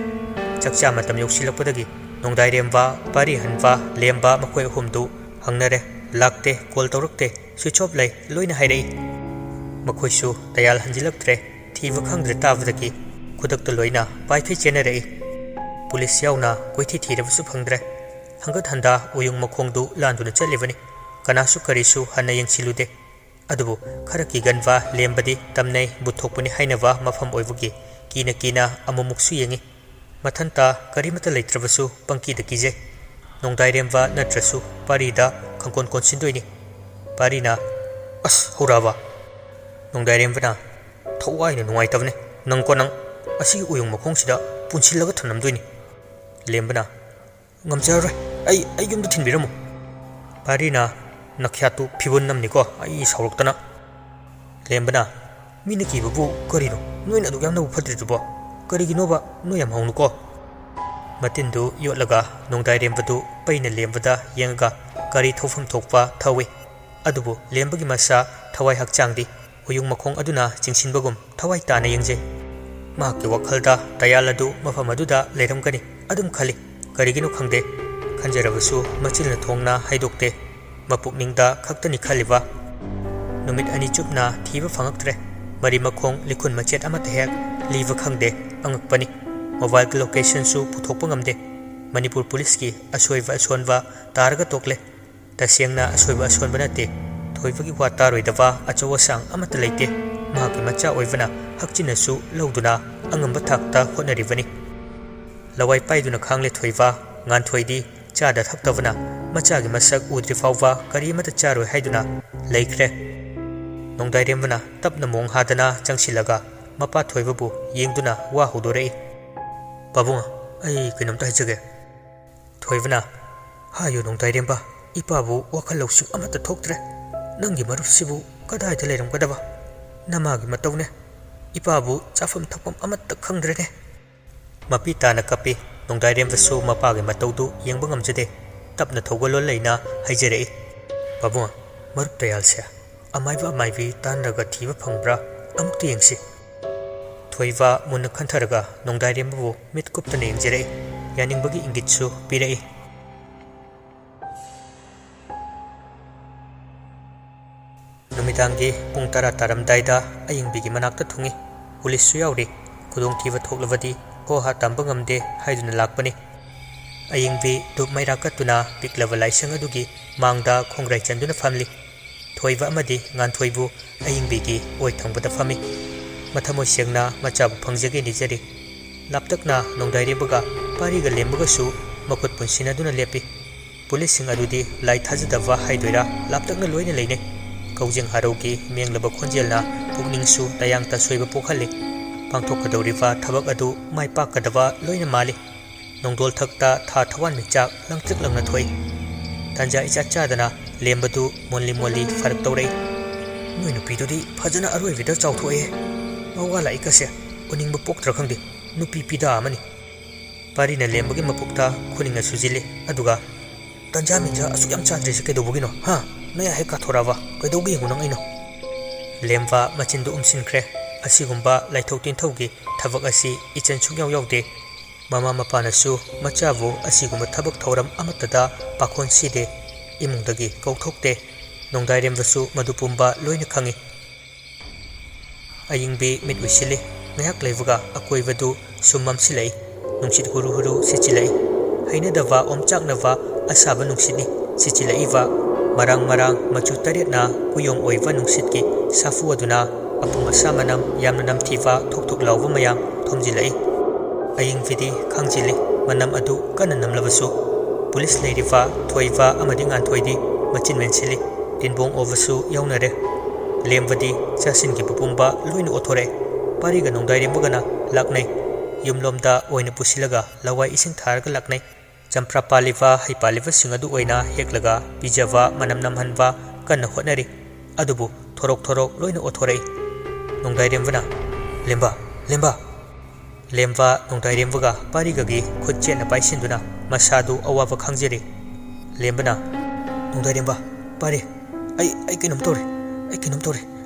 ꯆꯥꯛꯆꯥ ꯃꯇꯝ ꯌꯧꯁꯤꯜꯂꯛꯄꯗꯒꯤ ꯅꯣꯡꯗꯥꯏꯔꯦꯝꯕ, ꯄꯥꯔꯤ ꯍꯟꯕ, ꯂꯦꯝꯕ ꯃꯈꯣꯏ ꯑꯍꯨꯝꯗꯨ ꯍꯪꯅꯔꯦ꯫ ꯂꯥꯛꯇꯦ, ꯀꯣꯜ ꯇꯧꯔꯛꯇꯦ, ꯁ꯭ꯋꯤꯆ ꯑꯣꯐ ꯂꯩ, ꯂꯣꯏꯅ ꯍꯥꯏꯔꯛꯏ꯫ ꯃꯈꯣꯏꯁꯨ ꯇꯌꯥꯜ ꯍꯟꯖꯤꯜꯂꯛꯇ꯭ꯔꯦ꯫ ꯊꯤꯕ ꯈꯪꯗ꯭ꯔꯦ ꯇꯥꯕꯗꯒꯤ ꯈꯨꯗꯛꯇ ꯂꯣꯏꯅ ꯄꯥꯏꯈꯩ ꯆꯦꯟꯅꯔꯛꯏ꯫ ꯄꯨꯂꯤꯁ ꯌꯥꯎꯅ ꯀꯣꯏꯊꯤ ꯊꯤꯔꯕꯁꯨ ꯐꯪꯗ꯭ꯔꯦ꯫ ꯍꯪꯒꯠ ꯍꯟꯗꯥ ꯎꯌꯨꯡ ꯃꯈꯣꯡꯗꯨ ꯂꯥꯟꯗꯨꯅ ꯆꯠꯂꯤꯕꯅꯤ꯫ ꯀꯅꯥꯁꯨ ꯀꯔꯤꯁꯨ ꯍꯟꯅ ꯌꯦꯡꯁꯤꯜꯂꯨꯗꯦ꯫ ꯑꯗꯨꯕꯨ ꯈꯔ ꯀꯤꯒꯟꯕ ꯂꯦꯝꯕꯗꯤ ꯇꯝꯅꯩ ꯚꯨꯠ ꯊꯣꯛꯄꯅꯤ ꯍꯥꯏꯅꯕ ꯃꯐꯝ ꯑꯣꯏꯕꯒꯤ ꯀꯤꯅ ꯀꯤꯅ ꯑꯃꯨꯛꯃꯨꯛꯁꯨ ꯌꯦꯡꯉꯤ꯫ ꯃꯊꯟꯇ ꯀꯔꯤꯃꯠꯇ ꯂꯩꯇ꯭ꯔꯕꯁꯨ ꯄꯪꯀꯤꯗ ꯀꯤꯖꯩ꯫ ꯅꯣꯡꯗꯥꯏꯔꯦꯝꯕ ꯅꯠꯇ꯭ꯔꯁꯨ ꯄꯥꯔꯤꯗ ꯈꯪꯀꯣꯟ ꯀꯣꯟꯁꯤꯟꯗꯣꯏꯅꯤ꯫ ꯄꯥꯔꯤꯅ, "ꯑꯁ, ꯍꯧꯔꯛꯑꯕ?" ꯅꯣꯡꯗꯥꯏꯔꯦꯝꯕꯅ, "ꯊꯋꯥꯏꯅ ꯅꯨꯡꯉꯥꯏꯇꯕꯅꯦ꯫ ꯅꯪꯀꯣ ꯅꯪ, ꯑꯁꯤꯒꯤ ꯎꯌꯨꯡ ꯃꯈꯣꯡꯁꯤꯗ ꯄꯨꯟꯁꯤꯜꯂꯒ ꯊꯝꯂꯝꯗꯣꯏꯅꯤ꯫" ꯂꯦꯝꯕꯅ, "ꯉꯝꯖꯔꯔꯣꯏ꯫ ꯑꯩ, ꯑꯩ ꯌꯨꯝꯗ ꯊꯤꯟꯕꯤꯔꯝꯃꯨ꯫" ꯄꯥꯔꯤꯅ, "ꯅꯈ꯭ꯌꯥꯠꯇꯨ ꯐꯤꯕꯣꯟ ꯅꯝꯅꯤꯀꯣ, ꯑꯩ ꯁꯥꯎꯔꯛꯇꯅ꯫" ꯂꯦꯝꯕꯅ, "ꯃꯤꯅ ꯀꯤꯕꯕꯨ ꯀꯔꯤꯅꯣ? ꯅꯣꯏꯅ ꯑꯗꯨꯛ ꯌꯥꯝꯅꯕꯨ ꯐꯠꯇ꯭ꯔꯤꯗꯨꯕꯣ? ꯀꯔꯤꯒꯤꯅꯣꯕ? ꯅꯣꯏ ꯌꯥꯝ ꯍꯧꯅꯨꯀꯣ꯫" ꯃꯇꯤꯟꯗꯨ ꯌꯣꯠꯂꯒ ꯅꯣꯡꯗꯥꯏꯔꯦꯝꯕꯗꯨ ꯄꯩꯅ ꯂꯦꯝꯕꯗ ꯌꯦꯡꯉꯒ ꯒꯥꯔꯤ ꯊꯧꯐꯝ ꯊꯣꯛꯄ ꯊꯧꯏ꯫ ꯑꯗꯨꯕꯨ ꯂꯦꯝꯕꯒꯤ ꯃꯁꯥ, ꯊꯋꯥꯏ ꯍꯛꯆꯥꯡꯗꯤ ꯎꯌꯨꯡ ꯃꯈꯣꯡ ꯑꯗꯨꯅ ꯆꯤꯡꯁꯤꯟꯕꯒꯨꯝ ꯊꯋꯥꯏ ꯇꯥꯅ ꯌꯦꯡꯖꯩ꯫ ꯃꯍꯥꯛꯀꯤ ꯋꯥꯈꯜꯗ ꯇꯌꯥꯜ ꯑꯗꯨ ꯃꯐꯝ ꯑꯗꯨꯗ ꯂꯩꯔꯝꯒꯅꯤ ꯑꯗꯨꯝ ꯈꯜꯂꯤ꯫ ꯀꯔꯤꯒꯤꯅꯣ ꯈꯪꯗꯦ, ꯈꯟꯖꯔꯕꯁꯨ ꯃꯆꯤꯟꯅ ꯊꯣꯡꯅ ꯍꯥꯏꯗꯣꯛꯇꯦ꯫ ꯃꯄꯨꯛꯅꯤꯡꯗ ꯈꯛꯇꯅꯤ ꯈꯜꯂꯤꯕ꯫ ꯅꯨꯃꯤꯠ ꯑꯅꯤ ꯆꯨꯞꯅ ꯊꯤꯕ ꯐꯪꯉꯛꯇ꯭ꯔꯦ꯫ ꯃꯔꯤ ꯃꯈꯣꯡ ꯂꯤꯈꯨꯟ ꯃꯆꯦꯠ ꯑꯃꯠꯇ ꯍꯦꯛ ꯂꯤꯕ ꯈꯪꯗꯦ꯫ ꯑꯉꯛꯄꯅꯤ꯫ ꯃꯣꯕꯥꯏꯜꯒꯤ ꯂꯣꯀꯦꯁꯟꯁꯨ ꯄꯨꯊꯣꯛꯄ ꯉꯝꯗꯦ꯫ ꯃꯅꯤꯄꯨꯔ ꯄꯨꯂꯤꯁꯀꯤ ꯑꯁꯣꯏꯕ ꯑꯁꯣꯟꯕ ꯇꯥꯔꯒ ꯇꯣꯛꯂꯦ꯫ ꯇꯁꯦꯡꯅ ꯑꯁꯣꯏꯕ ꯑꯁꯣꯟꯕ ꯅꯠꯇꯦ꯫ ꯊꯣꯏꯕꯒꯤ ꯋꯥ ꯇꯥꯔꯣꯏꯗꯕ ꯑꯆꯧ ꯑꯁꯥꯡ ꯑꯃꯠꯇ ꯂꯩꯇꯦ꯫ ꯃꯍꯥꯛꯀꯤ ꯃꯆꯥ ꯑꯣꯏꯕꯅ ꯍꯛꯆꯤꯟꯅꯁꯨ ꯂꯧꯗꯨꯅ ꯑꯉꯝꯕ ꯊꯥꯛꯇ ꯍꯣꯠꯅꯔꯤꯕꯅꯤ꯫ ꯂꯋꯥꯏ ꯄꯥꯏꯗꯨꯅ ꯈꯥꯡꯂꯦ ꯊꯣꯏꯕ꯫ ꯉꯥꯟꯊꯣꯏꯗꯤ ꯆꯥꯗ ꯊꯛꯇꯕꯅ ꯃꯆꯥꯒꯤ ꯃꯁꯛ ꯎꯗ꯭ꯔꯤ ꯐꯥꯎꯕ ꯀꯔꯤ ꯑꯃꯠꯇ ꯆꯥꯔꯣꯏ ꯍꯥꯏꯗꯨꯅ ꯂꯩꯈ꯭ꯔꯦ꯫ ꯅꯣꯡꯗꯥꯏꯔꯦꯝꯕꯅ ꯇꯞꯅ ꯃꯣꯡ ꯍꯥꯗꯅ ꯆꯪꯁꯤꯜꯂꯒ ꯃꯄꯥ ꯊꯣꯏꯕꯕꯨ ꯌꯦꯡꯗꯨꯅ ꯋꯥ ꯍꯧꯗꯣꯔꯛꯏ꯫ "ꯄꯥꯕꯨꯡ, ꯑꯩ ꯀꯩꯅꯣꯝꯇ ꯍꯥꯏꯖꯒꯦ꯫" ꯊꯣꯏꯕꯅ, "ꯍꯥꯏꯌꯨ ꯅꯣꯡꯗꯥꯏꯔꯦꯝꯕ, ꯏꯄꯥꯕꯨ ꯋꯥꯈꯜ ꯂꯧꯁꯤꯡ ꯑꯃꯠꯇ ꯊꯣꯛꯇ꯭ꯔꯦ꯫ ꯅꯪꯒꯤ ꯃꯔꯨꯞꯁꯤꯕꯨ ꯀꯗꯥꯏꯗ ꯂꯩꯔꯝꯒꯗꯕ? ꯅꯃꯥꯒꯤ ꯃꯇꯧꯅꯦ꯫ ꯏꯄꯥꯕꯨ ꯆꯥꯐꯝ ꯊꯛꯐꯝ ꯑꯃꯠꯇ ꯈꯪꯗ꯭ꯔꯦꯅꯦ꯫" ꯃꯄꯤ ꯇꯥꯅ ꯀꯞꯄꯤ꯫ ꯅꯣꯡꯗꯥꯏꯔꯦꯝꯕꯁꯨ ꯃꯄꯥꯒꯤ ꯃꯇꯧꯗꯨ ꯌꯦꯡꯕ ꯉꯝꯖꯗꯦ꯫ ꯇꯞꯅ ꯊꯧꯒꯜꯂꯣꯟ ꯂꯩꯅ ꯍꯥꯏꯖꯔꯛꯏ, "ꯄꯥꯕꯨꯡ, ꯃꯔꯨꯞ ꯇꯌꯥꯜꯁꯦ ꯑꯃꯥꯏꯕ ꯑꯃꯥꯏꯕꯤ ꯇꯥꯟꯅꯔꯒ ꯊꯤꯕ ꯐꯪꯕ꯭ꯔꯥ? ꯑꯝꯇ ꯌꯦꯡꯁꯤ꯫" ꯊꯣꯏꯕ ꯃꯨꯟꯅ ꯈꯟꯊꯔꯒ ꯅꯣꯡꯗꯥꯏꯔꯦꯝꯕꯕꯨ ꯃꯤꯠ ꯀꯨꯞꯇꯅ ꯌꯦꯡꯖꯔꯛꯏ꯫ ꯌꯥꯅꯤꯡꯕꯒꯤ ꯏꯪꯒꯤꯠꯁꯨ ꯄꯤꯔꯛꯏ꯫ ꯅꯨꯃꯤꯗꯥꯡꯒꯤ ꯄꯨꯡ ꯇꯔꯥ ꯇꯥꯔꯝꯗꯥꯏꯗ ꯑꯌꯤꯡꯕꯤꯒꯤ ꯃꯅꯥꯛꯇ ꯊꯨꯡꯏ꯫ ꯄꯨꯂꯤꯁꯁꯨ ꯌꯥꯎꯔꯤ꯫ ꯈꯨꯗꯣꯡꯊꯤꯕ ꯊꯣꯛꯂꯕꯗꯤ ꯍꯣ ꯍꯥ ꯇꯝꯕ ꯉꯝꯗꯦ ꯍꯥꯏꯗꯨꯅ ꯂꯥꯛꯄꯅꯤ꯫ ꯑꯌꯤꯡꯕꯤ ꯙꯨꯞ ꯃꯩꯔꯥ ꯀꯠꯇꯨꯅ ꯄꯤꯛꯂꯕ ꯂꯥꯏꯁꯪ ꯑꯗꯨꯒꯤ ꯃꯥꯡꯗ ꯈꯣꯡꯒ꯭ꯔꯥꯏ ꯆꯟꯗꯨꯅ ꯐꯝꯂꯤ꯫ ꯊꯣꯏꯕ ꯑꯃꯗꯤ ꯉꯥꯟꯊꯣꯏꯕꯨ ꯑꯌꯤꯡꯕꯤꯒꯤ ꯑꯣꯏ ꯊꯪꯕꯗ ꯐꯝꯃꯤ꯫ ꯃꯊꯃꯣꯏ ꯁꯦꯡꯅ ꯃꯆꯥꯕꯨ ꯐꯪꯖꯒꯦ ꯅꯤꯖꯔꯤ꯫ ꯂꯥꯞꯇꯛꯅ ꯅꯣꯡꯗꯥꯏꯔꯦꯝꯕꯒ ꯄꯥꯔꯤꯒ ꯂꯦꯝꯕꯒꯁꯨ ꯃꯈꯨꯠ ꯄꯨꯟꯁꯤꯟꯅꯗꯨꯅ ꯂꯦꯞꯄꯤ꯫ ꯄꯨꯂꯤꯁꯁꯤꯡ ꯑꯗꯨꯗꯤ ꯂꯥꯏ ꯊꯥꯖꯗꯕ ꯍꯥꯏꯗꯣꯏꯔꯥ, ꯂꯥꯞꯇꯛꯅ ꯂꯣꯏꯅ ꯂꯩꯅꯩ꯫ ꯀꯧꯖꯦꯡ ꯍꯔꯧꯒꯤ ꯃꯦꯡꯂꯕ ꯈꯣꯟꯖꯦꯜꯅ ꯄꯨꯛꯅꯤꯡꯁꯨ ꯇꯌꯥꯡ ꯇꯁꯣꯏꯕ ꯄꯣꯛꯍꯜꯂꯤ꯫ ꯄꯥꯡꯊꯣꯛꯀꯗꯧꯔꯤꯕ ꯊꯕꯛ ꯑꯗꯨ ꯃꯥꯏ ꯄꯥꯛꯀꯗꯕ ꯂꯣꯏꯅ ꯃꯥꯜꯂꯤ꯫ ꯅꯣꯡꯗꯣꯜ ꯊꯛꯇ ꯊꯥ ꯊꯋꯥꯟꯃꯤꯆꯥꯛ ꯂꯪꯇ꯭ꯔꯤꯛ ꯂꯪꯅ ꯊꯣꯛꯏ꯫ ꯇꯟꯖꯥ ꯏꯆꯥ ꯆꯥꯗꯅ ꯂꯦꯝꯕꯗꯨ ꯃꯣꯜꯂꯤ ꯃꯣꯜꯂꯤ ꯐꯔꯛ ꯇꯧꯔꯛꯏ꯫ "ꯅꯣꯏ ꯅꯨꯄꯤꯗꯨꯗꯤ ꯐꯖꯅ ꯑꯔꯣꯏꯕꯤꯗ ꯆꯥꯎꯊꯣꯛꯑꯦ꯫ ꯃꯋꯥ ꯂꯥꯛꯏꯀꯁꯦ ꯎꯅꯤꯡꯕ ꯄꯣꯛꯇ꯭ꯔꯥ ꯈꯪꯗꯦ꯫ ꯅꯨꯄꯤ ꯄꯤꯗꯥ ꯑꯃꯅꯤ꯫" ꯄꯥꯔꯤꯅ ꯂꯦꯝꯕꯒꯤ ꯃꯄꯨꯛꯇ ꯈꯨꯅꯤꯡꯅ ꯁꯨꯖꯤꯜꯂꯤ꯫ ꯑꯗꯨꯒ, "ꯇꯟꯖꯥ ꯃꯤꯟꯖꯥ ꯑꯁꯨꯛ ꯌꯥꯝ ꯆꯥꯗ꯭ꯔꯤꯁꯦ ꯀꯩꯗꯧꯕꯒꯤꯅꯣ, ꯍꯥ? ꯅꯌꯥ ꯍꯦꯛ ꯀꯥꯊꯣꯔꯛꯑꯕ? ꯀꯩꯗꯧꯒꯦ ꯌꯦꯡꯉꯨ ꯅꯪ ꯑꯩꯅ?" ꯂꯦꯝꯕ ꯃꯆꯤꯟꯗꯨ ꯎꯝꯁꯤꯟꯈ꯭ꯔꯦ꯫ ꯑꯁꯤꯒꯨꯝꯕ ꯂꯥꯏꯊꯣꯛ ꯇꯤꯟꯊꯧꯒꯤ ꯊꯕꯛ ꯑꯁꯤ ꯏꯆꯟ ꯁꯨꯡꯌꯥꯎ ꯌꯥꯎꯗꯦ꯫ ꯃꯃꯥ ꯃꯄꯥꯅꯁꯨ ꯃꯆꯥꯕꯨ ꯑꯁꯤꯒꯨꯝꯕ ꯊꯕꯛ ꯊꯧꯔꯝ ꯑꯃꯠꯇꯗ ꯄꯥꯈꯣꯟ ꯁꯤꯗꯦ꯫ ꯏꯃꯨꯡꯗꯒꯤ ꯀꯧꯊꯣꯛꯇꯦ꯫ ꯅꯣꯡꯗꯥꯏꯔꯦꯝꯕꯁꯨ ꯃꯗꯨ ꯄꯨꯝꯕ ꯂꯣꯏꯅ ꯈꯪꯏ꯫ ꯑꯌꯤꯡꯕꯤ ꯃꯤꯠ ꯎꯏꯁꯤꯜꯂꯤ꯫ ꯉꯥꯏꯍꯥꯛ ꯂꯩꯕꯒ ꯑꯀꯣꯏꯕꯗꯨ ꯁꯨꯝ ꯃꯝꯁꯤꯜꯂꯛꯏ꯫ ꯅꯨꯡꯁꯤꯠ ꯍꯨꯔꯨ ꯍꯨꯔꯨ ꯁꯤꯠꯆꯤꯜꯂꯛꯏ꯫ ꯍꯩꯅꯗꯕ ꯑꯣꯝꯆꯥꯛꯅꯕ ꯑꯁꯥꯕ ꯅꯨꯡꯁꯤꯠꯅꯤ ꯁꯤꯠꯆꯤꯜꯂꯛꯏꯕ꯫ ꯃꯔꯥꯡ ꯃꯔꯥꯡ ꯃꯆꯨ ꯇꯔꯦꯠꯅ ꯀꯨꯌꯣꯝ ꯑꯣꯏꯕ ꯅꯨꯡꯁꯤꯠꯀꯤ ꯁꯥꯐꯨ ꯑꯗꯨꯅ ꯑꯄꯨꯝ ꯑꯁꯥ ꯃꯅꯝ ꯌꯥꯝꯅ ꯅꯝꯊꯤꯕ ꯊꯣꯛ ꯊꯣꯛ ꯂꯥꯎꯕ ꯃꯌꯥꯝ ꯊꯣꯝꯖꯤꯜꯂꯛꯏ꯫ ꯑꯌꯤꯡꯕꯤꯗꯤ ꯈꯥꯡꯖꯤꯜꯂꯤ꯫ ꯃꯅꯝ ꯑꯗꯨ ꯀꯟꯅ ꯅꯝꯂꯕꯁꯨ, ꯄꯨꯂꯤꯁ ꯂꯩꯔꯤꯕ ꯊꯣꯏꯕ ꯑꯃꯗꯤ ꯉꯥꯟꯊꯣꯏꯗꯤ ꯃꯆꯤꯟ ꯃꯦꯟꯁꯤꯜꯂꯤ꯫ ꯇꯤꯟꯕꯣꯡ ꯑꯣꯕꯁꯨ ꯌꯥꯎꯅꯔꯦ꯫ ꯂꯦꯝꯕꯗꯤ ꯆꯥꯁꯤꯟꯈꯤꯕ ꯄꯨꯝꯕ ꯂꯣꯏꯅ ꯑꯣꯠꯊꯣꯔꯛꯑꯦ꯫ ꯄꯥꯔꯤꯒ ꯅꯣꯡꯗꯥꯏꯔꯦꯝꯕꯒꯅ ꯂꯥꯛꯅꯩ꯫ ꯌꯨꯝꯂꯣꯝꯗ ꯑꯣꯏꯅ ꯄꯨꯁꯤꯜꯂꯒ ꯂꯋꯥꯏ ꯏꯁꯤꯡ ꯊꯥꯔꯒ ꯂꯥꯛꯅꯩ꯫ ꯆꯝꯄ꯭ꯔꯥ ꯄꯥꯜꯂꯤꯕ ꯍꯩ ꯄꯥꯜꯂꯤꯕꯁꯤꯡ ꯑꯗꯨ ꯑꯣꯏꯅ ꯍꯦꯛꯂꯒ ꯄꯤꯖꯕ, ꯃꯅꯝ ꯅꯝꯍꯟꯕ ꯀꯟꯅ ꯍꯣꯠꯅꯔꯤ꯫ ꯑꯗꯨꯕꯨ ꯊꯣꯔꯣꯛ ꯊꯣꯔꯣꯛ ꯂꯣꯏꯅ ꯑꯣꯠꯊꯣꯔꯛꯏ꯫ ꯅꯣꯡꯗꯥꯏꯔꯦꯝꯕꯅ, "ꯂꯦꯝꯕ, ꯂꯦꯝꯕ!" ꯂꯦꯝꯕ ꯅꯣꯡꯗꯥꯏꯔꯦꯝꯕꯒ ꯄꯥꯔꯤꯒꯒꯤ ꯈꯨꯠ ꯆꯦꯠꯅ ꯄꯥꯏꯁꯤꯟꯗꯨꯅ ꯃꯁꯥꯗꯨ ꯑꯋꯥꯕ ꯈꯥꯡꯖꯔꯤ꯫ ꯂꯦꯝꯕꯅ, "ꯅꯣꯡꯗꯥꯏꯔꯦꯝꯕ, ꯄꯥꯔꯤ, ꯑꯩ, ꯑꯩ ꯀꯩꯅꯣꯝ ꯇꯧꯔꯦ, ꯑꯩ ꯀꯩꯅꯣꯝ ꯇꯧꯔꯦ,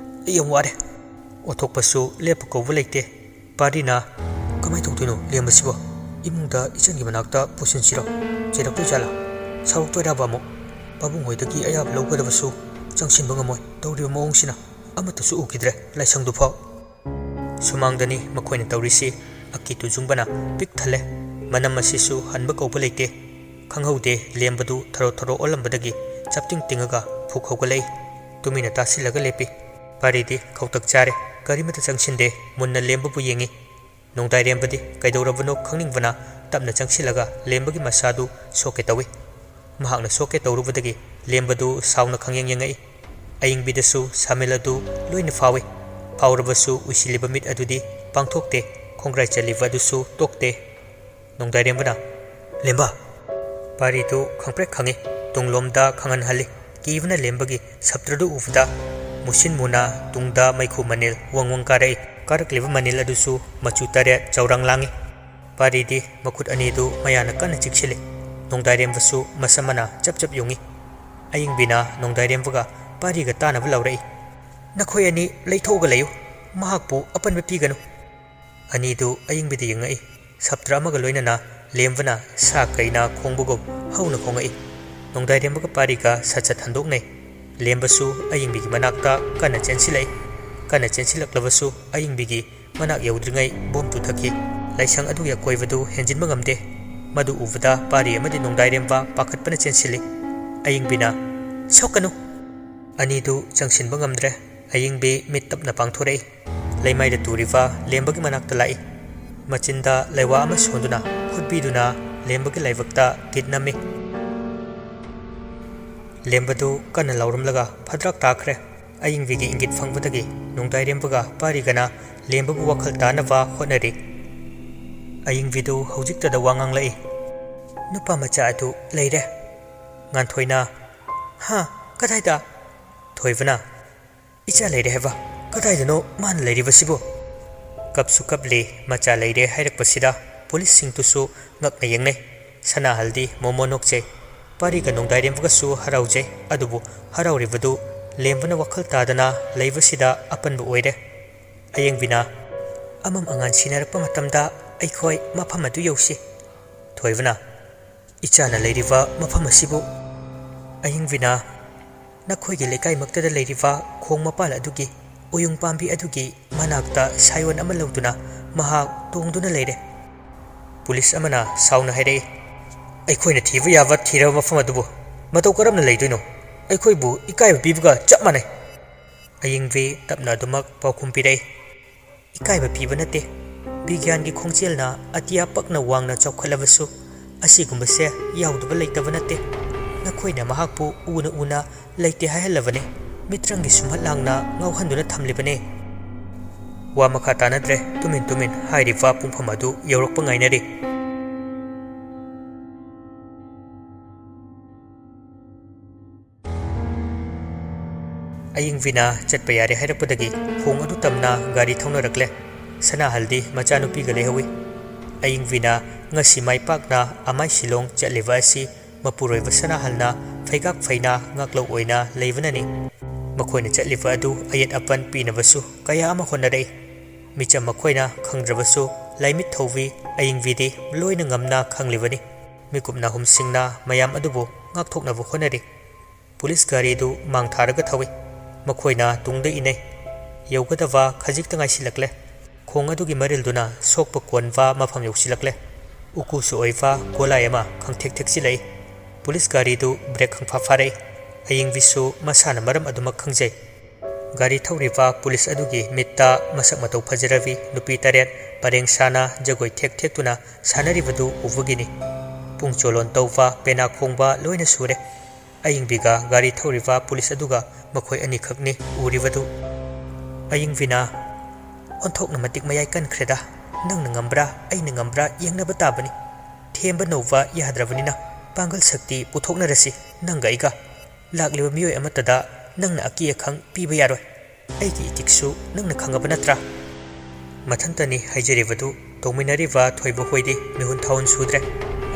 ꯑꯩ ꯌꯥꯝ ꯋꯥꯔꯦ꯫" ꯑꯣꯠꯊꯣꯛꯄꯁꯨ ꯂꯦꯞꯄ ꯀꯧꯕ ꯂꯩꯇꯦ꯫ ꯄꯥꯔꯤꯅ, "ꯀꯃꯥꯏꯅ ꯇꯧꯗꯣꯏꯅꯣ ꯂꯦꯝꯕꯁꯤꯕꯣ? ꯏꯃꯨꯡꯗ ꯏꯆꯟꯒꯤ ꯃꯅꯥꯛꯇ ꯄꯨꯁꯤꯟꯁꯤꯔꯣ? ꯆꯩꯔꯛꯇꯣꯏ ꯖꯥꯠꯂꯥ? ꯁꯥꯎꯔꯛꯇꯣꯏꯔꯕ ꯑꯃꯨꯛ? ꯄꯥꯕꯨꯡ ꯍꯣꯏꯗꯒꯤ ꯑꯌꯥꯕ ꯂꯧꯒꯗꯕꯁꯨ ꯆꯪꯁꯤꯟꯕ ꯉꯝꯃꯣꯏ꯫ ꯇꯧꯔꯤꯕ ꯃꯑꯣꯡꯁꯤꯅ ꯑꯃꯠꯇꯁꯨ ꯎꯈꯤꯗ꯭ꯔꯦ ꯂꯥꯏꯁꯪꯗꯨꯐꯥꯎ꯫" ꯁꯨꯃꯥꯡꯗꯅꯤ ꯃꯈꯣꯏꯅ ꯇꯧꯔꯤꯁꯤ꯫ ꯑꯀꯤ ꯇꯨꯖꯨꯡꯕꯅ ꯄꯤꯛ ꯊꯜꯂꯦ꯫ ꯃꯅꯝ ꯑꯁꯤꯁꯨ ꯍꯟꯕ ꯀꯧꯕ ꯂꯩꯇꯦ꯫ ꯈꯪꯍꯧꯗꯦ, ꯂꯦꯝꯕꯗꯨ ꯊꯔꯣ ꯊꯔꯣ ꯑꯣꯜꯂꯝꯕꯗꯒꯤ ꯆꯞꯇꯤꯡ ꯇꯤꯡꯉꯒ ꯐꯨꯛ ꯍꯧꯒꯠꯂꯛꯏ꯫ ꯇꯨꯃꯤꯟꯅ ꯇꯥꯁꯤꯜꯂꯒ ꯂꯦꯞꯄꯤ꯫ ꯄꯥꯔꯤꯗꯤ ꯈꯧꯇꯛ ꯆꯥꯔꯦ꯫ ꯀꯔꯤꯃꯠꯇ ꯆꯪꯁꯤꯟꯗꯦ꯫ ꯃꯨꯟꯅ ꯂꯦꯝꯕꯕꯨ ꯌꯦꯡꯉꯤ꯫ ꯅꯣꯡꯗꯥꯏꯔꯦꯝꯕꯗꯤ ꯀꯩꯗꯧꯔꯕꯅꯣ ꯈꯪꯅꯤꯡꯕꯅ ꯇꯞꯅ ꯆꯪꯁꯤꯜꯂꯒ ꯂꯦꯝꯕꯒꯤ ꯃꯁꯥꯗꯨ ꯁꯣꯛꯀꯦ ꯇꯧꯏ꯫ ꯃꯍꯥꯛꯅ ꯁꯣꯛꯀꯦ ꯇꯧꯔꯨꯕꯗꯒꯤ ꯂꯦꯝꯕꯗꯨ ꯁꯥꯎꯅ ꯈꯪꯌꯦꯡ ꯌꯦꯡꯉꯛꯏ꯫ ꯑꯌꯤꯡꯕꯤꯗꯁꯨ ꯁꯥꯃꯤꯜ ꯑꯗꯨ ꯂꯣꯏꯅ ꯐꯥꯎꯏ꯫ ꯐꯥꯎꯔꯕꯁꯨ ꯎꯏꯁꯤꯜꯂꯤꯕ ꯃꯤꯠ ꯑꯗꯨꯗꯤ ꯄꯥꯡꯊꯣꯛꯇꯦ, ꯈꯣꯡꯒ꯭ꯔꯥꯏ ꯆꯜꯂꯤꯕ ꯑꯗꯨꯁꯨ ꯇꯣꯛꯇꯦ꯫ ꯅꯣꯡꯗꯥꯏꯔꯦꯝꯕꯅ, "ꯂꯦꯝꯕ!" ꯄꯥꯔꯤꯗꯨ ꯈꯪꯄ꯭ꯔꯦꯛ ꯈꯪꯏ, ꯇꯨꯡꯂꯣꯝꯗ ꯈꯪꯍꯟꯍꯜꯂꯤ꯫ ꯀꯤꯕꯅ ꯂꯦꯝꯕꯒꯤ ꯁꯞꯇ꯭ꯔꯗꯨ ꯎꯕꯗ ꯃꯨꯁꯤꯟ ꯃꯨꯅ ꯇꯨꯡꯗ ꯃꯩꯈꯨ ꯃꯅꯤꯜ ꯋꯪ ꯋꯪ ꯀꯥꯔꯛꯏ꯫ ꯀꯥꯔꯛꯂꯤꯕ ꯃꯅꯤꯜ ꯑꯗꯨꯁꯨ ꯃꯆꯨ ꯇꯔꯦꯠ ꯆꯧꯔꯥꯡ ꯂꯥꯡꯏ꯫ ꯄꯥꯔꯤꯗꯤ ꯃꯈꯨꯠ ꯑꯅꯤꯗꯨ ꯃꯌꯥꯅ ꯀꯟꯅ ꯆꯤꯛꯁꯤꯜꯂꯤ꯫ ꯅꯣꯡꯗꯥꯏꯔꯦꯝꯕꯁꯨ ꯃꯁꯝ ꯃꯅꯥ ꯆꯞ ꯆꯞ ꯌꯨꯡꯏ꯫ ꯑꯌꯤꯡꯕꯤꯅ ꯅꯣꯡꯗꯥꯏꯔꯦꯝꯕꯒ ꯄꯥꯔꯤꯒ ꯇꯥꯅꯕ ꯂꯥꯎꯔꯛꯏ, "ꯅꯈꯣꯏ ꯑꯅꯤ ꯂꯩꯊꯣꯛꯑꯒ ꯂꯩꯌꯨ, ꯃꯍꯥꯛꯄꯨ ꯑꯄꯟꯕ ꯄꯤꯒꯅꯨ꯫" ꯑꯅꯤꯗꯨ ꯑꯌꯤꯡꯕꯤꯗ ꯌꯦꯡꯉꯛꯏ꯫ ꯁꯞꯇ꯭ꯔ ꯑꯃꯒ ꯂꯣꯏꯅꯅ ꯂꯦꯝꯕꯅ ꯁꯥ ꯀꯩꯅ ꯈꯣꯡꯕꯒꯨꯝ ꯍꯧꯅ ꯈꯣꯡꯉꯛꯏ꯫ ꯅꯣꯡꯗꯥꯏꯔꯦꯝꯕꯒ ꯄꯥꯔꯤꯒ ꯁꯠ ꯁꯠ ꯍꯟꯗꯣꯛꯅꯩ꯫ ꯂꯦꯝꯕꯁꯨ ꯑꯌꯤꯡꯕꯤꯒꯤ ꯃꯅꯥꯛꯇ ꯀꯟꯅ ꯆꯦꯟꯁꯤꯜꯂꯛꯏ꯫ ꯀꯟꯅ ꯆꯦꯟꯁꯤꯜꯂꯛꯂꯕꯁꯨ ꯑꯌꯤꯡꯕꯤꯒꯤ ꯃꯅꯥꯛ ꯌꯧꯗ꯭ꯔꯤꯉꯩ ꯕꯣꯝ ꯇꯨꯊꯈꯤ꯫ ꯂꯥꯏꯁꯪ ꯑꯗꯨꯒꯤ ꯑꯀꯣꯏꯕꯗꯨ ꯍꯦꯟꯖꯤꯟꯕ ꯉꯝꯗꯦ꯫ ꯃꯗꯨ ꯎꯕꯗ ꯄꯥꯔꯤ ꯑꯃꯗꯤ ꯅꯣꯡꯗꯥꯏꯔꯦꯝꯕ ꯄꯥꯈꯠꯄꯅ ꯆꯦꯟꯁꯤꯜꯂꯤ꯫ ꯑꯌꯤꯡꯕꯤꯅ, "ꯁꯣꯛꯀꯅꯨ!" ꯑꯅꯤꯗꯨ ꯆꯪꯁꯤꯟꯕ ꯉꯝꯗ꯭ꯔꯦ꯫ ꯑꯌꯤꯡꯕꯤ ꯃꯤꯠ ꯇꯞꯅ ꯄꯥꯡꯊꯣꯔꯛꯏ꯫ ꯂꯩꯃꯥꯏꯗ ꯇꯨꯔꯤꯕ ꯂꯦꯝꯕꯒꯤ ꯃꯅꯥꯛꯇ ꯂꯥꯛꯏ꯫ ꯃꯆꯤꯟꯗ ꯂꯩꯋꯥ ꯑꯃ ꯁꯣꯟꯗꯨꯅ, ꯈꯨꯠꯄꯤꯗꯨꯅ ꯂꯦꯝꯕꯒꯤ ꯂꯥꯏꯕꯛꯇ ꯀꯤꯠ ꯅꯝꯃꯤ꯫ ꯂꯦꯝꯕꯗꯨ ꯀꯟꯅ ꯂꯥꯎꯔꯝꯂꯒ ꯐꯗ꯭ꯔꯥꯛ ꯇꯥꯈ꯭ꯔꯦ꯫ ꯑꯌꯤꯡꯕꯤꯒꯤ ꯏꯪꯒꯤꯠ ꯐꯪꯕꯗꯒꯤ ꯅꯣꯡꯗꯥꯏꯔꯦꯝꯕꯒ ꯄꯥꯔꯤꯒꯅ ꯂꯦꯝꯕꯕꯨ ꯋꯥꯈꯜ ꯇꯥꯅꯕ ꯍꯣꯠꯅꯔꯤ꯫ ꯑꯌꯤꯡꯕꯤꯗꯨ ꯍꯧꯖꯤꯛꯇꯗ ꯋꯥ ꯉꯥꯡꯂꯛꯏ꯫ "ꯅꯨꯄꯥ ꯃꯆꯥ ꯑꯗꯨ ꯂꯩꯔꯦ꯫" ꯉꯥꯟꯊꯣꯏꯅ, "ꯍꯥ? ꯀꯗꯥꯏꯗ?" ꯊꯣꯏꯕꯅ, "ꯏꯆꯥ ꯂꯩꯔꯦ ꯍꯥꯏꯕ꯫ ꯀꯗꯥꯏꯗꯅꯣ ꯃꯥꯅ ꯂꯩꯔꯤꯕꯁꯤꯕꯨ?" ꯀꯞꯁꯨ ꯀꯞꯂꯤ, ꯃꯆꯥ ꯂꯩꯔꯦ ꯍꯥꯏꯔꯛꯄꯁꯤꯗ ꯄꯨꯂꯤꯁꯁꯤꯡꯗꯨꯁꯨ ꯉꯛꯅ ꯌꯦꯡꯅꯩ꯫ ꯁꯅꯥꯍꯜꯗꯤ ꯃꯣꯃꯣ ꯅꯣꯛꯆꯩ꯫ ꯄꯥꯔꯤꯒ ꯅꯣꯡꯗꯥꯏꯔꯦꯝꯕꯒꯁꯨ ꯍꯔꯥꯎꯖꯩ꯫ ꯑꯗꯨꯕꯨ ꯍꯔꯥꯎꯔꯤꯕꯗꯨ ꯂꯦꯝꯕꯅ ꯋꯥꯈꯜ ꯇꯥꯗꯅ ꯂꯩꯕꯁꯤꯗ ꯑꯄꯟꯕ ꯑꯣꯏꯔꯦ꯫ ꯑꯌꯦꯡꯕꯤꯅ, "ꯑꯃꯝ ꯑꯉꯥꯟ ꯁꯤꯟꯅꯔꯛꯄ ꯃꯇꯝꯗ ꯑꯩꯈꯣꯏ ꯃꯐꯝ ꯑꯗꯨ ꯌꯧꯁꯤ꯫" ꯊꯣꯏꯕꯅ, "ꯏꯆꯥꯅ ꯂꯩꯔꯤꯕ ꯃꯐꯝ ꯑꯁꯤꯕꯨ?" ꯑꯌꯤꯡꯕꯤꯅ, "ꯅꯈꯣꯏꯒꯤ ꯂꯩꯀꯥꯏꯃꯛꯇꯗ ꯂꯩꯔꯤꯕ ꯈꯣꯡ ꯃꯄꯥꯜ ꯑꯗꯨꯒꯤ ꯎꯌꯨꯡ ꯄꯥꯝꯕꯤ ꯑꯗꯨꯒꯤ ꯃꯅꯥꯛꯇ ꯁꯥꯌꯣꯟ ꯑꯃ ꯂꯧꯗꯨꯅ ꯃꯍꯥꯛ ꯇꯣꯡꯗꯨꯅ ꯂꯩꯔꯦ꯫" ꯄꯨꯂꯤꯁ ꯑꯃꯅ ꯁꯥꯎꯅ ꯍꯥꯏꯔꯛꯏ, "ꯑꯩꯈꯣꯏꯅ ꯊꯤꯕ ꯌꯥꯕ ꯊꯤꯔꯕ ꯃꯐꯝ ꯑꯗꯨꯕꯨ ꯃꯇꯧ ꯀꯔꯝꯅ ꯂꯩꯗꯣꯏꯅꯣ? ꯑꯩꯈꯣꯏꯕꯨ ꯏꯀꯥꯏꯕ ꯄꯤꯕꯒ ꯆꯞ ꯃꯥꯟꯅꯩ꯫" ꯑꯌꯤꯡꯕꯤ ꯇꯞꯅ ꯑꯗꯨꯃꯛ ꯄꯥꯎꯈꯨꯝ ꯄꯤꯔꯛꯏ, "ꯏꯀꯥꯏꯕ ꯄꯤꯕ ꯅꯠꯇꯦ꯫ ꯕꯤꯒ꯭ꯌꯥꯟꯒꯤ ꯈꯣꯡꯖꯦꯜꯅ ꯑꯇꯤꯌꯥ ꯄꯛꯅ ꯋꯥꯡꯅ ꯆꯥꯎꯈꯠꯂꯕꯁꯨ ꯑꯁꯤꯒꯨꯝꯕꯁꯦ ꯌꯥꯎꯗꯕ ꯂꯩꯇꯕ ꯅꯠꯇꯦ꯫ ꯅꯈꯣꯏꯅ ꯃꯍꯥꯛꯄꯨ ꯎꯅ ꯎꯅ ꯂꯩꯇꯦ ꯍꯥꯏꯍꯜꯂꯕꯅꯤ꯫ ꯃꯤꯇ꯭ꯔꯪꯒꯤ ꯁꯨꯝꯍꯠ ꯂꯥꯡꯅ ꯉꯥꯎꯍꯟꯗꯨꯅ ꯊꯝꯂꯤꯕꯅꯤ꯫" ꯋꯥ ꯃꯈꯥ ꯇꯥꯅꯗ꯭ꯔꯦ꯫ ꯇꯨꯃꯤꯟ ꯇꯨꯃꯤꯟ ꯍꯥꯏꯔꯤꯕ ꯄꯨꯡꯐꯝ ꯑꯗꯨ ꯌꯧꯔꯛꯄ ꯉꯥꯏꯅꯔꯤ꯫ ꯑꯌꯤꯡꯕꯤꯅ ꯆꯠꯄ ꯌꯥꯔꯦ ꯍꯥꯏꯔꯛꯄꯗꯒꯤ ꯈꯣꯡ ꯑꯗꯨ ꯇꯝꯅ ꯒꯥꯔꯤ ꯊꯧꯅꯔꯛꯂꯦ꯫ ꯁꯅꯥꯍꯜꯗꯤ ꯃꯆꯥꯅꯨꯄꯤꯒ ꯂꯩꯍꯧꯏ꯫ ꯑꯌꯤꯡꯕꯤꯅ ꯉꯁꯤ ꯃꯥꯏ ꯄꯥꯛꯅ ꯑꯃꯥꯏ ꯁꯤꯂꯣꯡ ꯆꯠꯂꯤꯕ ꯑꯁꯤ ꯃꯄꯨꯔꯣꯏꯕ ꯁꯅꯥꯍꯜꯅ ꯐꯩꯒꯥꯛ ꯐꯩꯅ ꯉꯥꯛꯂꯧ ꯑꯣꯏꯅ ꯂꯩꯕꯅꯅꯤ꯫ ꯃꯈꯣꯏꯅ ꯆꯠꯂꯤꯕ ꯑꯗꯨ ꯑꯌꯦꯠ ꯑꯄꯟ ꯄꯤꯅꯕꯁꯨ ꯀꯌꯥ ꯑꯃ ꯍꯣꯠꯅꯔꯛꯏ꯫ ꯃꯤꯆꯝ ꯃꯈꯣꯏꯅ ꯈꯪꯗ꯭ꯔꯕꯁꯨ ꯂꯥꯏꯃꯤꯠ ꯊꯧꯕꯤ ꯑꯌꯤꯡꯕꯤꯗꯤ ꯂꯣꯏꯅ ꯉꯝꯅ ꯈꯪꯂꯤꯕꯅꯤ꯫ ꯃꯤꯀꯨꯞ ꯅꯥꯍꯨꯝꯁꯤꯡꯅ ꯃꯌꯥꯝ ꯑꯗꯨꯕꯨ ꯉꯥꯛꯊꯣꯛꯅꯕ ꯍꯣꯠꯅꯔꯤ꯫ ꯄꯨꯂꯤꯁ ꯒꯥꯔꯤꯗꯨ ꯃꯥꯡ ꯊꯥꯔꯒ ꯊꯧꯏ꯫ ꯃꯈꯣꯏꯅ ꯇꯨꯡꯗ ꯏꯟꯅꯩ꯫ ꯌꯧꯒꯗꯕ ꯈꯖꯤꯛꯇ ꯉꯥꯏꯁꯤꯜꯂꯛꯂꯦ꯫ ꯈꯣꯡ ꯑꯗꯨꯒꯤ ꯃꯔꯤꯜꯗꯨꯅ ꯁꯣꯛꯄ ꯀꯣꯟꯕ ꯃꯐꯝ ꯌꯧꯁꯤꯜꯂꯛꯂꯦ꯫ ꯎꯀꯨꯁꯨ ꯑꯣꯏꯕ ꯒꯣꯂꯥꯏ ꯑꯃ ꯈꯪꯊꯦꯛ ꯊꯦꯛꯆꯤꯜꯂꯛꯏ꯫ ꯄꯨꯂꯤꯁ ꯒꯥꯔꯤꯗꯨ ꯕ꯭ꯔꯦꯛ ꯈꯪꯐꯥ ꯐꯥꯔꯛꯏ꯫ ꯑꯌꯤꯡꯕꯤꯁꯨ ꯃꯁꯥꯅ ꯃꯔꯝ ꯑꯗꯨꯃꯛ ꯈꯪꯖꯩ꯫ ꯒꯥꯔꯤ ꯊꯧꯔꯤꯕ ꯄꯨꯂꯤꯁ ꯑꯗꯨꯒꯤ ꯃꯤꯠꯇ ꯃꯁꯛ ꯃꯇꯧ ꯐꯖꯔꯕꯤ ꯅꯨꯄꯤ ꯇꯔꯦꯠ ꯄꯔꯦꯡ ꯁꯥꯅ ꯖꯒꯣꯏ ꯊꯦꯛ ꯊꯦꯛꯇꯨꯅ ꯁꯥꯟꯅꯔꯤꯕꯗꯨ ꯎꯕꯒꯤꯅꯤ꯫ ꯄꯨꯡ ꯆꯣꯂꯣꯟ ꯇꯧꯕ, ꯄꯦꯅꯥ ꯈꯣꯡꯕ ꯂꯣꯏꯅ ꯁꯨꯔꯦ꯫ ꯑꯌꯤꯡꯕꯤꯒ ꯒꯥꯔꯤ ꯊꯧꯔꯤꯕ ꯄꯨꯂꯤꯁ ꯑꯗꯨꯒ ꯃꯈꯣꯏ ꯑꯅꯤꯈꯛꯅꯤ ꯎꯔꯤꯕꯗꯨ꯫ ꯑꯌꯤꯡꯕꯤꯅ, "ꯑꯣꯟꯊꯣꯛꯅ ꯃꯇꯤꯛ ꯃꯌꯥꯏ ꯀꯟꯈ꯭ꯔꯦꯗ꯫ ꯅꯪꯅ ꯉꯝꯕ꯭ꯔꯥ, ꯑꯩꯅ ꯉꯝꯕ꯭ꯔꯥ ꯌꯦꯡꯅꯕ ꯇꯥꯕꯅꯤ꯫ ꯊꯦꯝꯕ ꯅꯧꯕ ꯌꯥꯗ꯭ꯔꯕꯅꯤꯅ ꯄꯥꯡꯒꯜ ꯁꯛꯇꯤ ꯄꯨꯊꯣꯛꯅꯔꯁꯤ ꯅꯪꯒ ꯑꯩꯒ꯫ ꯂꯥꯛꯂꯤꯕ ꯃꯤꯑꯣꯏ ꯑꯃꯠꯇꯗ ꯅꯪꯅ ꯑꯀꯤ ꯑꯈꯪ ꯄꯤꯕ ꯌꯥꯔꯣꯏ꯫ ꯑꯩꯒꯤ ꯏꯊꯤꯛꯁꯨ ꯅꯪꯅ ꯈꯪꯉꯕ ꯅꯠꯇ꯭ꯔꯥ?" ꯃꯊꯟꯇꯅꯤ ꯍꯥꯏꯖꯔꯤꯕꯗꯨ ꯇꯧꯃꯤꯟꯅꯔꯤꯕ ꯊꯣꯏꯕ ꯍꯣꯏꯗꯤ ꯃꯤꯍꯨꯟ ꯊꯥꯍꯨꯟ ꯁꯨꯗ꯭ꯔꯦ꯫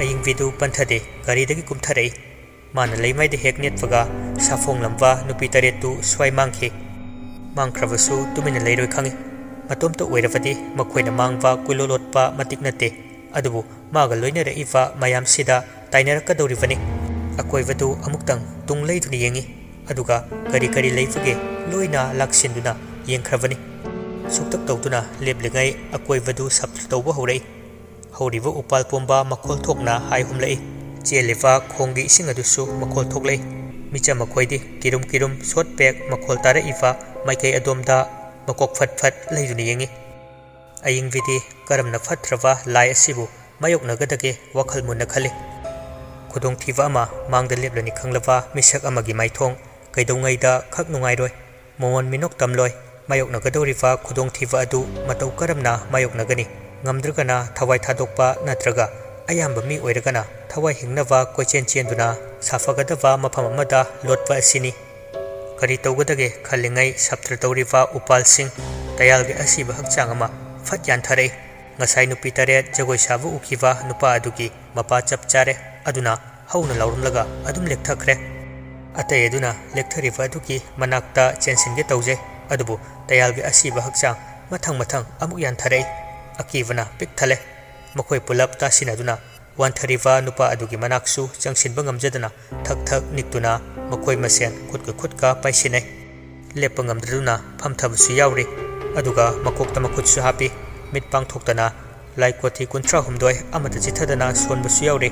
ꯑꯌꯤꯡꯕꯤꯗꯨ ꯄꯟꯊꯗꯦ, ꯒꯥꯔꯤꯗꯒꯤ ꯀꯨꯝꯊꯔꯛꯏ꯫ ꯃꯥꯅ ꯂꯩꯃꯥꯏꯗ ꯍꯦꯛ ꯅꯦꯠꯄꯒ ꯁꯥꯐꯣꯡꯂꯝꯕ ꯅꯨꯄꯤ ꯇꯔꯦꯠꯇꯨ ꯁ꯭ꯋꯥꯏ ꯃꯥꯡꯈꯤ꯫ ꯃꯥꯡꯈ꯭ꯔꯕꯁꯨ ꯇꯨꯃꯤꯟꯅ ꯂꯩꯔꯣꯏ ꯈꯪꯏ꯫ ꯃꯇꯣꯝꯇ ꯑꯣꯏꯔꯕꯗꯤ ꯃꯈꯣꯏꯅ ꯃꯥꯡꯕ ꯀꯨꯏꯂꯣ ꯂꯣꯠꯄ ꯃꯇꯤꯛ ꯅꯠꯇꯦ꯫ ꯑꯗꯨꯕꯨ ꯃꯥꯒ ꯂꯣꯏꯅꯔꯛꯏꯕ ꯃꯌꯥꯝꯁꯤꯗ ꯇꯥꯏꯅꯔꯛꯀꯗꯧꯔꯤꯕꯅꯤ꯫ ꯑꯀꯣꯏꯕꯗꯨ ꯑꯃꯨꯛꯇꯪ ꯇꯨꯡ ꯂꯩꯗꯨꯅ ꯌꯦꯡꯏ꯫ ꯑꯗꯨꯒ ꯀꯔꯤ ꯀꯔꯤ ꯂꯩꯕꯒꯦ ꯂꯣꯏꯅ ꯂꯥꯛꯁꯤꯟꯗꯨꯅ ꯌꯦꯡꯈ꯭ꯔꯕꯅꯤ꯫ ꯁꯨꯛꯇꯛ ꯇꯧꯗꯨꯅ ꯂꯦꯞꯂꯤꯉꯩ ꯑꯀꯣꯏꯕꯗꯨ ꯁꯞꯇ꯭ꯔ ꯇꯧꯕ ꯍꯧꯔꯛꯏ꯫ ꯍꯧꯔꯤꯕ ꯎꯄꯥꯜ ꯄꯣꯝꯕ ꯃꯈꯣꯜ ꯊꯣꯛꯅ ꯍꯥꯏ ꯍꯨꯝꯂꯛꯏ꯫ ꯆꯦꯜꯂꯤꯕ ꯈꯣꯡꯒꯤ ꯏꯁꯤꯡ ꯑꯗꯨꯁꯨ ꯃꯈꯣꯜ ꯊꯣꯛꯂꯛꯏ꯫ ꯃꯤꯆꯝ ꯃꯈꯣꯏꯗꯤ ꯀꯤꯔꯨꯝ ꯀꯤꯔꯨꯝ ꯁꯣꯠ ꯄꯦꯛ ꯃꯈꯣꯜ ꯇꯥꯔꯛꯏꯕ ꯃꯥꯏꯀꯩ ꯑꯗꯣꯝꯗ ꯃꯀꯣꯛ ꯐꯠ ꯐꯠ ꯂꯩꯗꯨꯅ ꯌꯦꯡꯏ꯫ ꯑꯌꯤꯡꯕꯤꯗꯤ ꯀꯔꯝꯅ ꯐꯠꯇ꯭ꯔꯕ ꯂꯥꯏ ꯑꯁꯤꯕꯨ ꯃꯥꯌꯣꯛꯅꯒꯗꯒꯦ ꯋꯥꯈꯜ ꯃꯨꯟꯅ ꯈꯜꯂꯤ꯫ ꯈꯨꯗꯣꯡꯊꯤꯕ ꯑꯃ ꯃꯥꯡꯗ ꯂꯦꯞꯂꯅꯤ ꯈꯪꯂꯕ ꯃꯤꯁꯛ ꯑꯃꯒꯤ ꯃꯥꯏꯊꯣꯡ ꯀꯩꯗꯧꯉꯩꯗ ꯈꯛ ꯅꯨꯡꯉꯥꯏꯔꯣꯏ꯫ ꯃꯣꯃꯣꯟ ꯃꯤꯅꯣꯛ ꯇꯝꯂꯣꯏ꯫ ꯃꯥꯌꯣꯛꯅꯒꯗꯧꯔꯤꯕ ꯈꯨꯗꯣꯡꯊꯤꯕ ꯑꯗꯨ ꯃꯇꯧ ꯀꯔꯝꯅ ꯃꯥꯌꯣꯛꯅꯒꯅꯤ? ꯉꯝꯗ꯭ꯔꯒꯅ ꯊꯋꯥꯏ ꯊꯥꯗꯣꯛꯄ ꯅꯠꯇ꯭ꯔꯒ ꯑꯌꯥꯝꯕ ꯃꯤ ꯑꯣꯏꯔꯒꯅ ꯊꯋꯥꯏ ꯍꯤꯡꯅꯕ ꯀꯣꯏꯆꯦꯟ ꯆꯦꯟꯗꯨꯅ ꯁꯥꯐꯒꯗꯕ ꯃꯐꯝ ꯑꯃꯗ ꯂꯣꯠꯄ ꯑꯁꯤꯅꯤ꯫ ꯀꯔꯤ ꯇꯧꯒꯗꯒꯦ ꯈꯜꯂꯤꯉꯩ ꯁꯞꯇ꯭ꯔ ꯇꯧꯔꯤꯕ ꯎꯄꯥꯜꯁꯤꯡ, ꯇꯌꯥꯜꯒꯤ ꯑꯁꯤꯕ ꯍꯛꯆꯥꯡ ꯑꯃ ꯐꯠ ꯌꯥꯟꯊꯔꯛꯏ꯫ ꯉꯁꯥꯏ ꯅꯨꯄꯤ ꯇꯔꯦꯠ ꯖꯒꯣꯏ ꯁꯥꯕ ꯎꯈꯤꯕ ꯅꯨꯄꯥ ꯑꯗꯨꯒꯤ ꯃꯄꯥ ꯆꯞ ꯆꯥꯔꯦ꯫ ꯑꯗꯨꯅ ꯍꯧꯅ ꯂꯥꯎꯔꯝꯂꯒ ꯑꯗꯨꯝ ꯂꯦꯛꯊꯈ꯭ꯔꯦ꯫ ꯑꯇꯩ ꯑꯗꯨꯅ ꯂꯦꯛꯊꯔꯤꯕ ꯑꯗꯨꯒꯤ ꯃꯅꯥꯛꯇ ꯆꯦꯟꯁꯤꯟꯒꯦ ꯇꯧꯖꯩ꯫ ꯑꯗꯨꯕꯨ ꯇꯌꯥꯜꯒꯤ ꯑꯁꯤꯕ ꯍꯛꯆꯥꯡ ꯃꯊꯪ ꯃꯊꯪ ꯑꯃꯨꯛ ꯌꯥꯟꯊꯔꯛꯏ꯫ ꯑꯀꯤꯕꯅ ꯄꯤꯛ ꯊꯜꯂꯦ꯫ ꯃꯈꯣꯏ ꯄꯨꯂꯞ ꯇꯥꯁꯤꯟꯅꯗꯨꯅ ꯋꯥꯟꯊꯔꯤꯕ ꯅꯨꯄꯥ ꯑꯗꯨꯒꯤ ꯃꯅꯥꯛꯁꯨ ꯆꯪꯁꯤꯟꯕ ꯉꯝꯖꯗꯅ ꯊꯛ ꯊꯛ ꯅꯤꯛꯇꯨꯅ ꯃꯈꯣꯏ ꯃꯁꯦꯟ ꯈꯨꯠꯀ ꯈꯨꯠꯀ ꯄꯥꯏꯁꯤꯟꯅꯩ꯫ ꯂꯦꯞꯄ ꯉꯝꯗ꯭ꯔꯗꯨꯅ ꯐꯝꯊꯕꯁꯨ ꯌꯥꯎꯔꯤ꯫ ꯑꯗꯨꯒ ꯃꯀꯣꯛꯇ ꯃꯈꯨꯠꯁꯨ ꯍꯥꯞꯄꯤ꯫ ꯃꯤꯠ ꯄꯥꯡꯊꯣꯛꯇꯅ ꯂꯥꯏ ꯀꯣꯊꯤ ꯀꯨꯟꯊ꯭ꯔꯥ ꯍꯨꯝꯗꯣꯏ ꯑꯃꯠꯇ ꯆꯤꯠꯊꯗꯅ ꯁꯣꯟꯕꯁꯨ ꯌꯥꯎꯔꯤ꯫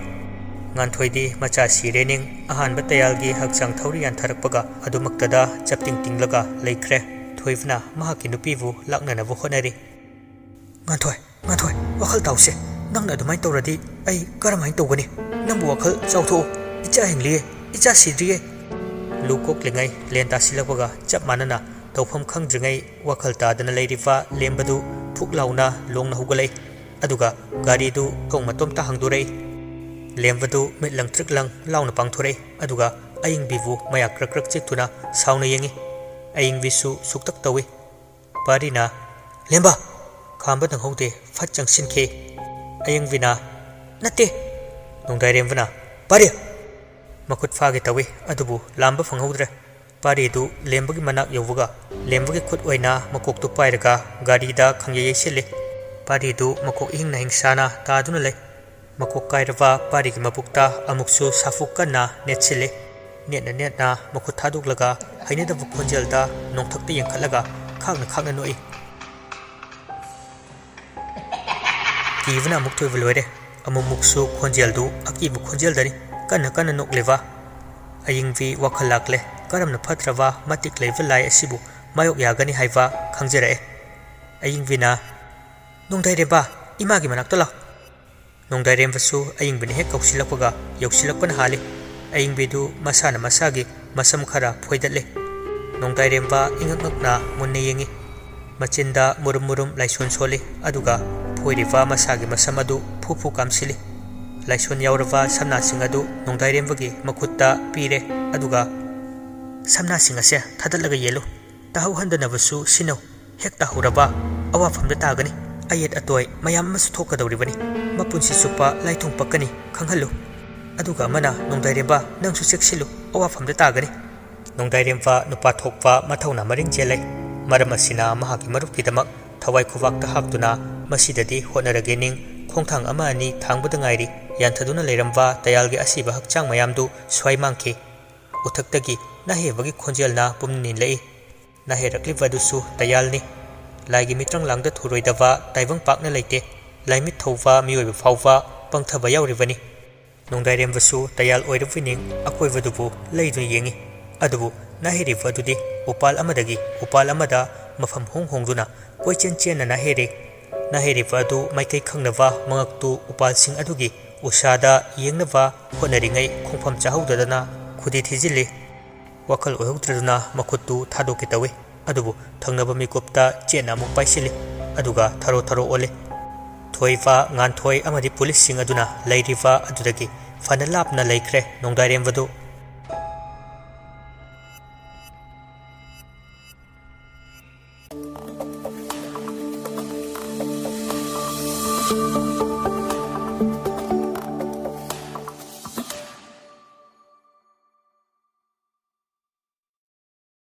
ꯉꯥꯟꯊꯣꯏꯗꯤ ꯃꯆꯥ ꯁꯤꯔꯦ ꯅꯤꯡ ꯑꯍꯥꯟꯕ ꯇꯌꯥꯜꯒꯤ ꯍꯛꯆꯥꯡ ꯊꯧꯔꯤ ꯌꯥꯟꯊꯔꯛꯄꯒ ꯑꯗꯨꯃꯛꯇꯗ ꯆꯞꯇꯤꯡ ꯇꯤꯡꯂꯒ ꯂꯩꯈ꯭ꯔꯦ꯫ ꯊꯣꯏꯕꯅ ꯃꯍꯥꯛꯀꯤ ꯅꯨꯄꯤꯕꯨ ꯂꯥꯛꯅꯅꯕ ꯍꯣꯠꯅꯔꯤ꯫ "ꯉꯥꯟꯊꯣꯏ, ꯉꯥꯟꯊꯣꯏ, ꯋꯥꯈꯜ ꯇꯥꯎꯁꯦ꯫ ꯅꯪꯅ ꯑꯗꯨꯃꯥꯏꯅ ꯇꯧꯔꯗꯤ ꯑꯩ ꯀꯔꯝꯍꯥꯏꯅ ꯇꯧꯒꯅꯤ? ꯅꯪꯕꯨ ꯋꯥꯈꯜ ꯆꯥꯎꯊꯣꯛꯎ꯫ ꯏꯆꯥ ꯍꯤꯡꯂꯤꯌꯦ, ꯏꯆꯥ ꯁꯤꯗ꯭ꯔꯤꯌꯦ꯫" ꯂꯨ ꯀꯣꯛꯂꯤꯉꯩ ꯂꯦꯟ ꯇꯥꯁꯤꯜꯂꯛꯄꯒ ꯆꯞ ꯃꯥꯟꯅꯅ ꯇꯧꯐꯝ ꯈꯪꯗ꯭ꯔꯤꯉꯩ ꯋꯥꯈꯜ ꯇꯥꯗꯅ ꯂꯩꯔꯤꯕ ꯂꯦꯝꯕꯗꯨ ꯊꯨꯛ ꯂꯥꯎꯅ ꯂꯣꯡꯅ ꯍꯧꯒꯠꯂꯛꯏ꯫ ꯑꯗꯨꯒ ꯒꯥꯔꯤꯗꯨ ꯊꯣꯡ ꯃꯇꯣꯝꯇ ꯍꯥꯡꯗꯣꯔꯛꯏ꯫ ꯂꯦꯝꯕꯗꯨ ꯃꯤꯠ ꯂꯪ ꯇ꯭ꯔꯤꯛ ꯂꯪ ꯂꯥꯎꯅ ꯄꯥꯡꯊꯣꯔꯛꯏ꯫ ꯑꯗꯨꯒ ꯑꯌꯤꯡꯕꯤꯕꯨ ꯃꯌꯥ ꯀ꯭ꯔꯛ ꯀ꯭ꯔꯛ ꯆꯤꯛꯇꯨꯅ ꯁꯥꯎꯅ ꯌꯦꯡꯏ꯫ ꯑꯌꯤꯡꯕꯤꯁꯨ ꯁꯨꯛꯇꯛ ꯇꯧꯏ꯫ ꯄꯥꯔꯤꯅ, "ꯂꯦꯝꯕ!" ꯈꯥꯝꯕ ꯅꯪꯍꯧꯗꯦ, ꯐꯠ ꯆꯪꯁꯤꯟꯈꯤ꯫ ꯑꯌꯤꯡꯕꯤꯅ, "ꯅꯠꯇꯦ!" ꯅꯣꯡꯗꯥꯏꯔꯦꯝꯕꯅ, "ꯄꯥꯔꯤ!" ꯃꯈꯨꯠ ꯐꯥꯒꯦ ꯇꯧꯏ, ꯑꯗꯨꯕꯨ ꯂꯥꯝꯕ ꯐꯪꯍꯧꯗ꯭ꯔꯦ꯫ ꯄꯥꯔꯤꯗꯨ ꯂꯦꯝꯕꯒꯤ ꯃꯅꯥꯛ ꯌꯧꯕꯒ ꯂꯦꯝꯕꯒꯤ ꯈꯨꯠ ꯑꯣꯏꯅ ꯃꯀꯣꯛꯇꯨ ꯄꯥꯏꯔꯒ ꯒꯥꯔꯤꯗ ꯈꯪꯌꯩ ꯌꯩꯁꯤꯜꯂꯤ꯫ ꯄꯥꯔꯤꯗꯨ ꯃꯀꯣꯛ ꯏꯍꯤꯡ ꯅꯥꯍꯤꯡ ꯁꯥꯅ ꯇꯥꯗꯨꯅ ꯂꯩ꯫ ꯃꯀꯣꯛ ꯀꯥꯏꯔꯕ ꯄꯥꯔꯤꯒꯤ ꯃꯕꯨꯛꯇ ꯑꯃꯨꯛꯁꯨ ꯁꯥꯐꯨ ꯀꯟꯅ ꯅꯦꯠꯁꯤꯜꯂꯤ꯫ ꯅꯦꯠꯅ ꯅꯦꯠꯅ ꯃꯈꯨꯠ ꯊꯥꯗꯣꯛꯂꯒ ꯍꯩꯅꯗꯕ ꯈꯣꯟꯖꯦꯜꯗ ꯅꯣꯡꯊꯛꯇ ꯌꯦꯡꯈꯠꯂꯒ ꯈꯥꯡꯅ ꯈꯥꯡꯅ ꯅꯣꯛꯏ꯫ ꯀꯤꯕꯅ ꯑꯃꯨꯛ ꯊꯣꯏꯕ ꯂꯣꯏꯔꯦ꯫ ꯑꯃꯨꯛꯃꯨꯛꯁꯨ ꯈꯣꯟꯖꯦꯜꯗꯨ ꯑꯀꯤꯕ ꯈꯣꯟꯖꯦꯜꯗꯅꯤ ꯀꯟꯅ ꯀꯟꯅ ꯅꯣꯛꯂꯤꯕ꯫ ꯑꯌꯤꯡꯕꯤ ꯋꯥꯈꯜ ꯂꯥꯛꯂꯦ꯫ ꯀꯔꯝꯅ ꯐꯠꯇ꯭ꯔꯕ ꯃꯇꯤꯛ ꯂꯩꯕ ꯂꯥꯏ ꯑꯁꯤꯕꯨ ꯃꯥꯌꯣꯛ ꯌꯥꯒꯅꯤ ꯍꯥꯏꯕ ꯈꯪꯖꯔꯛꯑꯦ꯫ ꯑꯌꯤꯡꯕꯤꯅ, "ꯅꯣꯡꯗꯥꯏꯔꯦꯝꯕ, ꯏꯃꯥꯒꯤ ꯃꯅꯥꯛꯇ ꯂꯥꯛ꯫" ꯅꯣꯡꯗꯥꯏꯔꯦꯝꯕꯁꯨ ꯑꯌꯤꯡꯕꯅ ꯍꯦꯛ ꯀꯧꯁꯤꯜꯂꯛꯄꯒ ꯌꯧꯁꯤꯜꯂꯛꯄꯅ ꯍꯥꯜꯂꯤ꯫ ꯑꯌꯤꯡꯕꯤꯗꯨ ꯃꯁꯥꯅ ꯃꯁꯥꯒꯤ ꯃꯁꯝ ꯈꯔ ꯐꯣꯏꯗꯠꯂꯤ꯫ ꯅꯣꯡꯗꯥꯏꯔꯦꯝꯕ ꯏꯉꯛ ꯉꯛꯅ ꯃꯨꯟꯅ ꯌꯦꯡꯏ꯫ ꯃꯆꯤꯟꯗ ꯃꯨꯔꯨꯝ ꯃꯨꯔꯨꯝ ꯂꯥꯏꯁꯣꯟ ꯁꯣꯜꯂꯤ, ꯑꯗꯨꯒ ꯐꯣꯏꯔꯤꯕ ꯃꯁꯥꯒꯤ ꯃꯁꯝ ꯑꯗꯨ ꯐꯨ ꯐꯨ ꯀꯥꯝꯁꯤꯜꯂꯤ꯫ ꯂꯥꯏꯁꯣꯟ ꯌꯥꯎꯔꯕ ꯁꯝꯅꯥꯁꯤꯡ ꯑꯗꯨ ꯅꯣꯡꯗꯥꯏꯔꯦꯝꯕꯒꯤ ꯃꯈꯨꯠꯇ ꯄꯤꯔꯦ, ꯑꯗꯨꯒ, "ꯁꯝꯅꯥꯁꯤꯡ ꯑꯁꯦ ꯊꯥꯗꯠꯂꯒ ꯌꯦꯜꯂꯨ꯫ ꯇꯥꯍꯧꯍꯟꯗꯅꯕꯁꯨ ꯁꯤꯟꯅꯧ꯫ ꯍꯦꯛ ꯇꯥꯍꯧꯔꯕ ꯑꯋꯥꯐꯝꯗ ꯇꯥꯒꯅꯤ꯫ ꯑꯌꯦꯠ ꯑꯇꯣꯏ ꯃꯌꯥꯝ ꯑꯃꯁꯨ ꯊꯣꯛꯀꯗꯧꯔꯤꯕꯅꯤ꯫ ꯃꯄꯨꯟꯁꯤ ꯆꯨꯞꯄ ꯂꯥꯏꯊꯨꯡ ꯄꯛꯀꯅꯤ, ꯈꯪꯍꯜꯂꯨ꯫ ꯑꯗꯨꯒ ꯑꯃꯅ, ꯅꯣꯡꯗꯥꯏꯔꯦꯝꯕ, ꯅꯪꯁꯨ ꯆꯦꯛꯁꯤꯜꯂꯨ, ꯑꯋꯥꯐꯝꯗ ꯇꯥꯒꯅꯤ꯫" ꯅꯣꯡꯗꯥꯏꯔꯦꯝꯕ ꯅꯨꯄꯥ ꯊꯣꯛꯄ ꯃꯊꯧꯅꯥ ꯃꯔꯤꯡ ꯆꯦꯜꯂꯦ꯫ ꯃꯔꯝ ꯑꯁꯤꯅ ꯃꯍꯥꯛꯀꯤ ꯃꯔꯨꯞꯀꯤꯗꯃꯛ ꯊꯋꯥꯏ ꯈꯨꯕꯥꯛꯇ ꯍꯥꯞꯇꯨꯅ ꯃꯁꯤꯗꯗꯤ ꯍꯣꯠꯅꯔꯒꯦ ꯅꯤꯡ ꯈꯣꯡꯊꯥꯡ ꯑꯃ ꯑꯅꯤ ꯊꯥꯡꯕꯗ ꯉꯥꯏꯔꯤ ꯌꯥꯟꯊꯗꯨꯅ ꯂꯩꯔꯝꯕ ꯇꯌꯥꯜꯒꯤ ꯑꯁꯤꯕ ꯍꯛꯆꯥꯡ ꯃꯌꯥꯝꯗꯨ ꯁ꯭ꯋꯥꯏ ꯃꯥꯡꯈꯤ꯫ ꯎꯊꯛꯇꯒꯤ ꯅꯥꯍꯦꯕꯒꯤ ꯈꯣꯟꯖꯦꯜꯅ ꯄꯨꯝꯅ ꯅꯤꯜꯂꯛꯏ꯫ ꯅꯥꯍꯦꯔꯛꯂꯤꯕ ꯑꯗꯨꯁꯨ ꯇꯌꯥꯜꯅꯤ꯫ ꯂꯥꯏꯒꯤ ꯃꯤꯇ꯭ꯔꯪ ꯂꯥꯡꯗ ꯊꯨꯔꯣꯏꯗꯕ ꯇꯥꯏꯕꯪ ꯄꯥꯛꯅ ꯂꯩꯇꯦ꯫ ꯂꯥꯏꯃꯤꯠ ꯊꯧꯕ ꯃꯤꯑꯣꯏꯕ ꯐꯥꯎꯕ ꯄꯪꯊꯕ ꯌꯥꯎꯔꯤꯕꯅꯤ꯫ ꯅꯣꯡꯗꯥꯏꯔꯦꯝꯕꯁꯨ ꯇꯌꯥꯜ ꯑꯣꯏꯔꯕꯣꯏ ꯅꯤꯡ ꯑꯀꯣꯏꯕꯗꯨꯕꯨ ꯂꯩꯗꯨꯅ ꯌꯦꯡꯏ꯫ ꯑꯗꯨꯕꯨ ꯅꯥꯍꯩꯔꯤꯕ ꯑꯗꯨꯗꯤ ꯎꯄꯥꯜ ꯑꯃꯗꯒꯤ ꯎꯄꯥꯜ ꯑꯃꯗ ꯃꯐꯝ ꯍꯣꯡ ꯍꯣꯡꯗꯨꯅ ꯀꯣꯏꯆꯦꯟ ꯆꯦꯟꯅ ꯅꯥꯍꯩꯔꯤ꯫ ꯅꯥꯍꯩꯔꯤꯕ ꯑꯗꯨ ꯃꯥꯏꯀꯩ ꯈꯪꯅꯕ ꯃꯉꯛꯇꯨ ꯎꯄꯥꯜꯁꯤꯡ ꯑꯗꯨꯒꯤ ꯎꯁꯥꯗ ꯌꯦꯡꯅꯕ ꯍꯣꯠꯅꯔꯤꯉꯩ ꯈꯣꯡꯐꯝ ꯆꯥꯍꯧꯗꯗꯅ ꯈꯨꯗꯤ ꯊꯤꯖꯤꯜꯂꯤ꯫ ꯋꯥꯈꯜ ꯑꯣꯏꯍꯧꯗ꯭ꯔꯗꯨꯅ ꯃꯈꯨꯠꯇꯨ ꯊꯥꯗꯣꯛꯀꯦ ꯇꯧꯏ꯫ ꯑꯗꯨꯕꯨ ꯊꯪꯅꯕ ꯃꯤꯀꯨꯞꯇ ꯆꯦꯠꯅ ꯑꯃꯨꯛ ꯄꯥꯏꯁꯤꯜꯂꯤ꯫ ꯑꯗꯨꯒ ꯊꯔꯣ ꯊꯔꯣ ꯑꯣꯜꯂꯤ꯫ ꯊꯣꯏꯕ, ꯉꯥꯟꯊꯣꯏ ꯑꯃꯗꯤ ꯄꯨꯂꯤꯁꯁꯤꯡ ꯑꯗꯨꯅ ꯂꯩꯔꯤꯕ ꯑꯗꯨꯗꯒꯤ ꯐꯅ ꯂꯥꯞꯅ ꯂꯩꯈ꯭ꯔꯦ ꯅꯣꯡꯗꯥꯏꯔꯦꯝꯕꯗꯨ꯫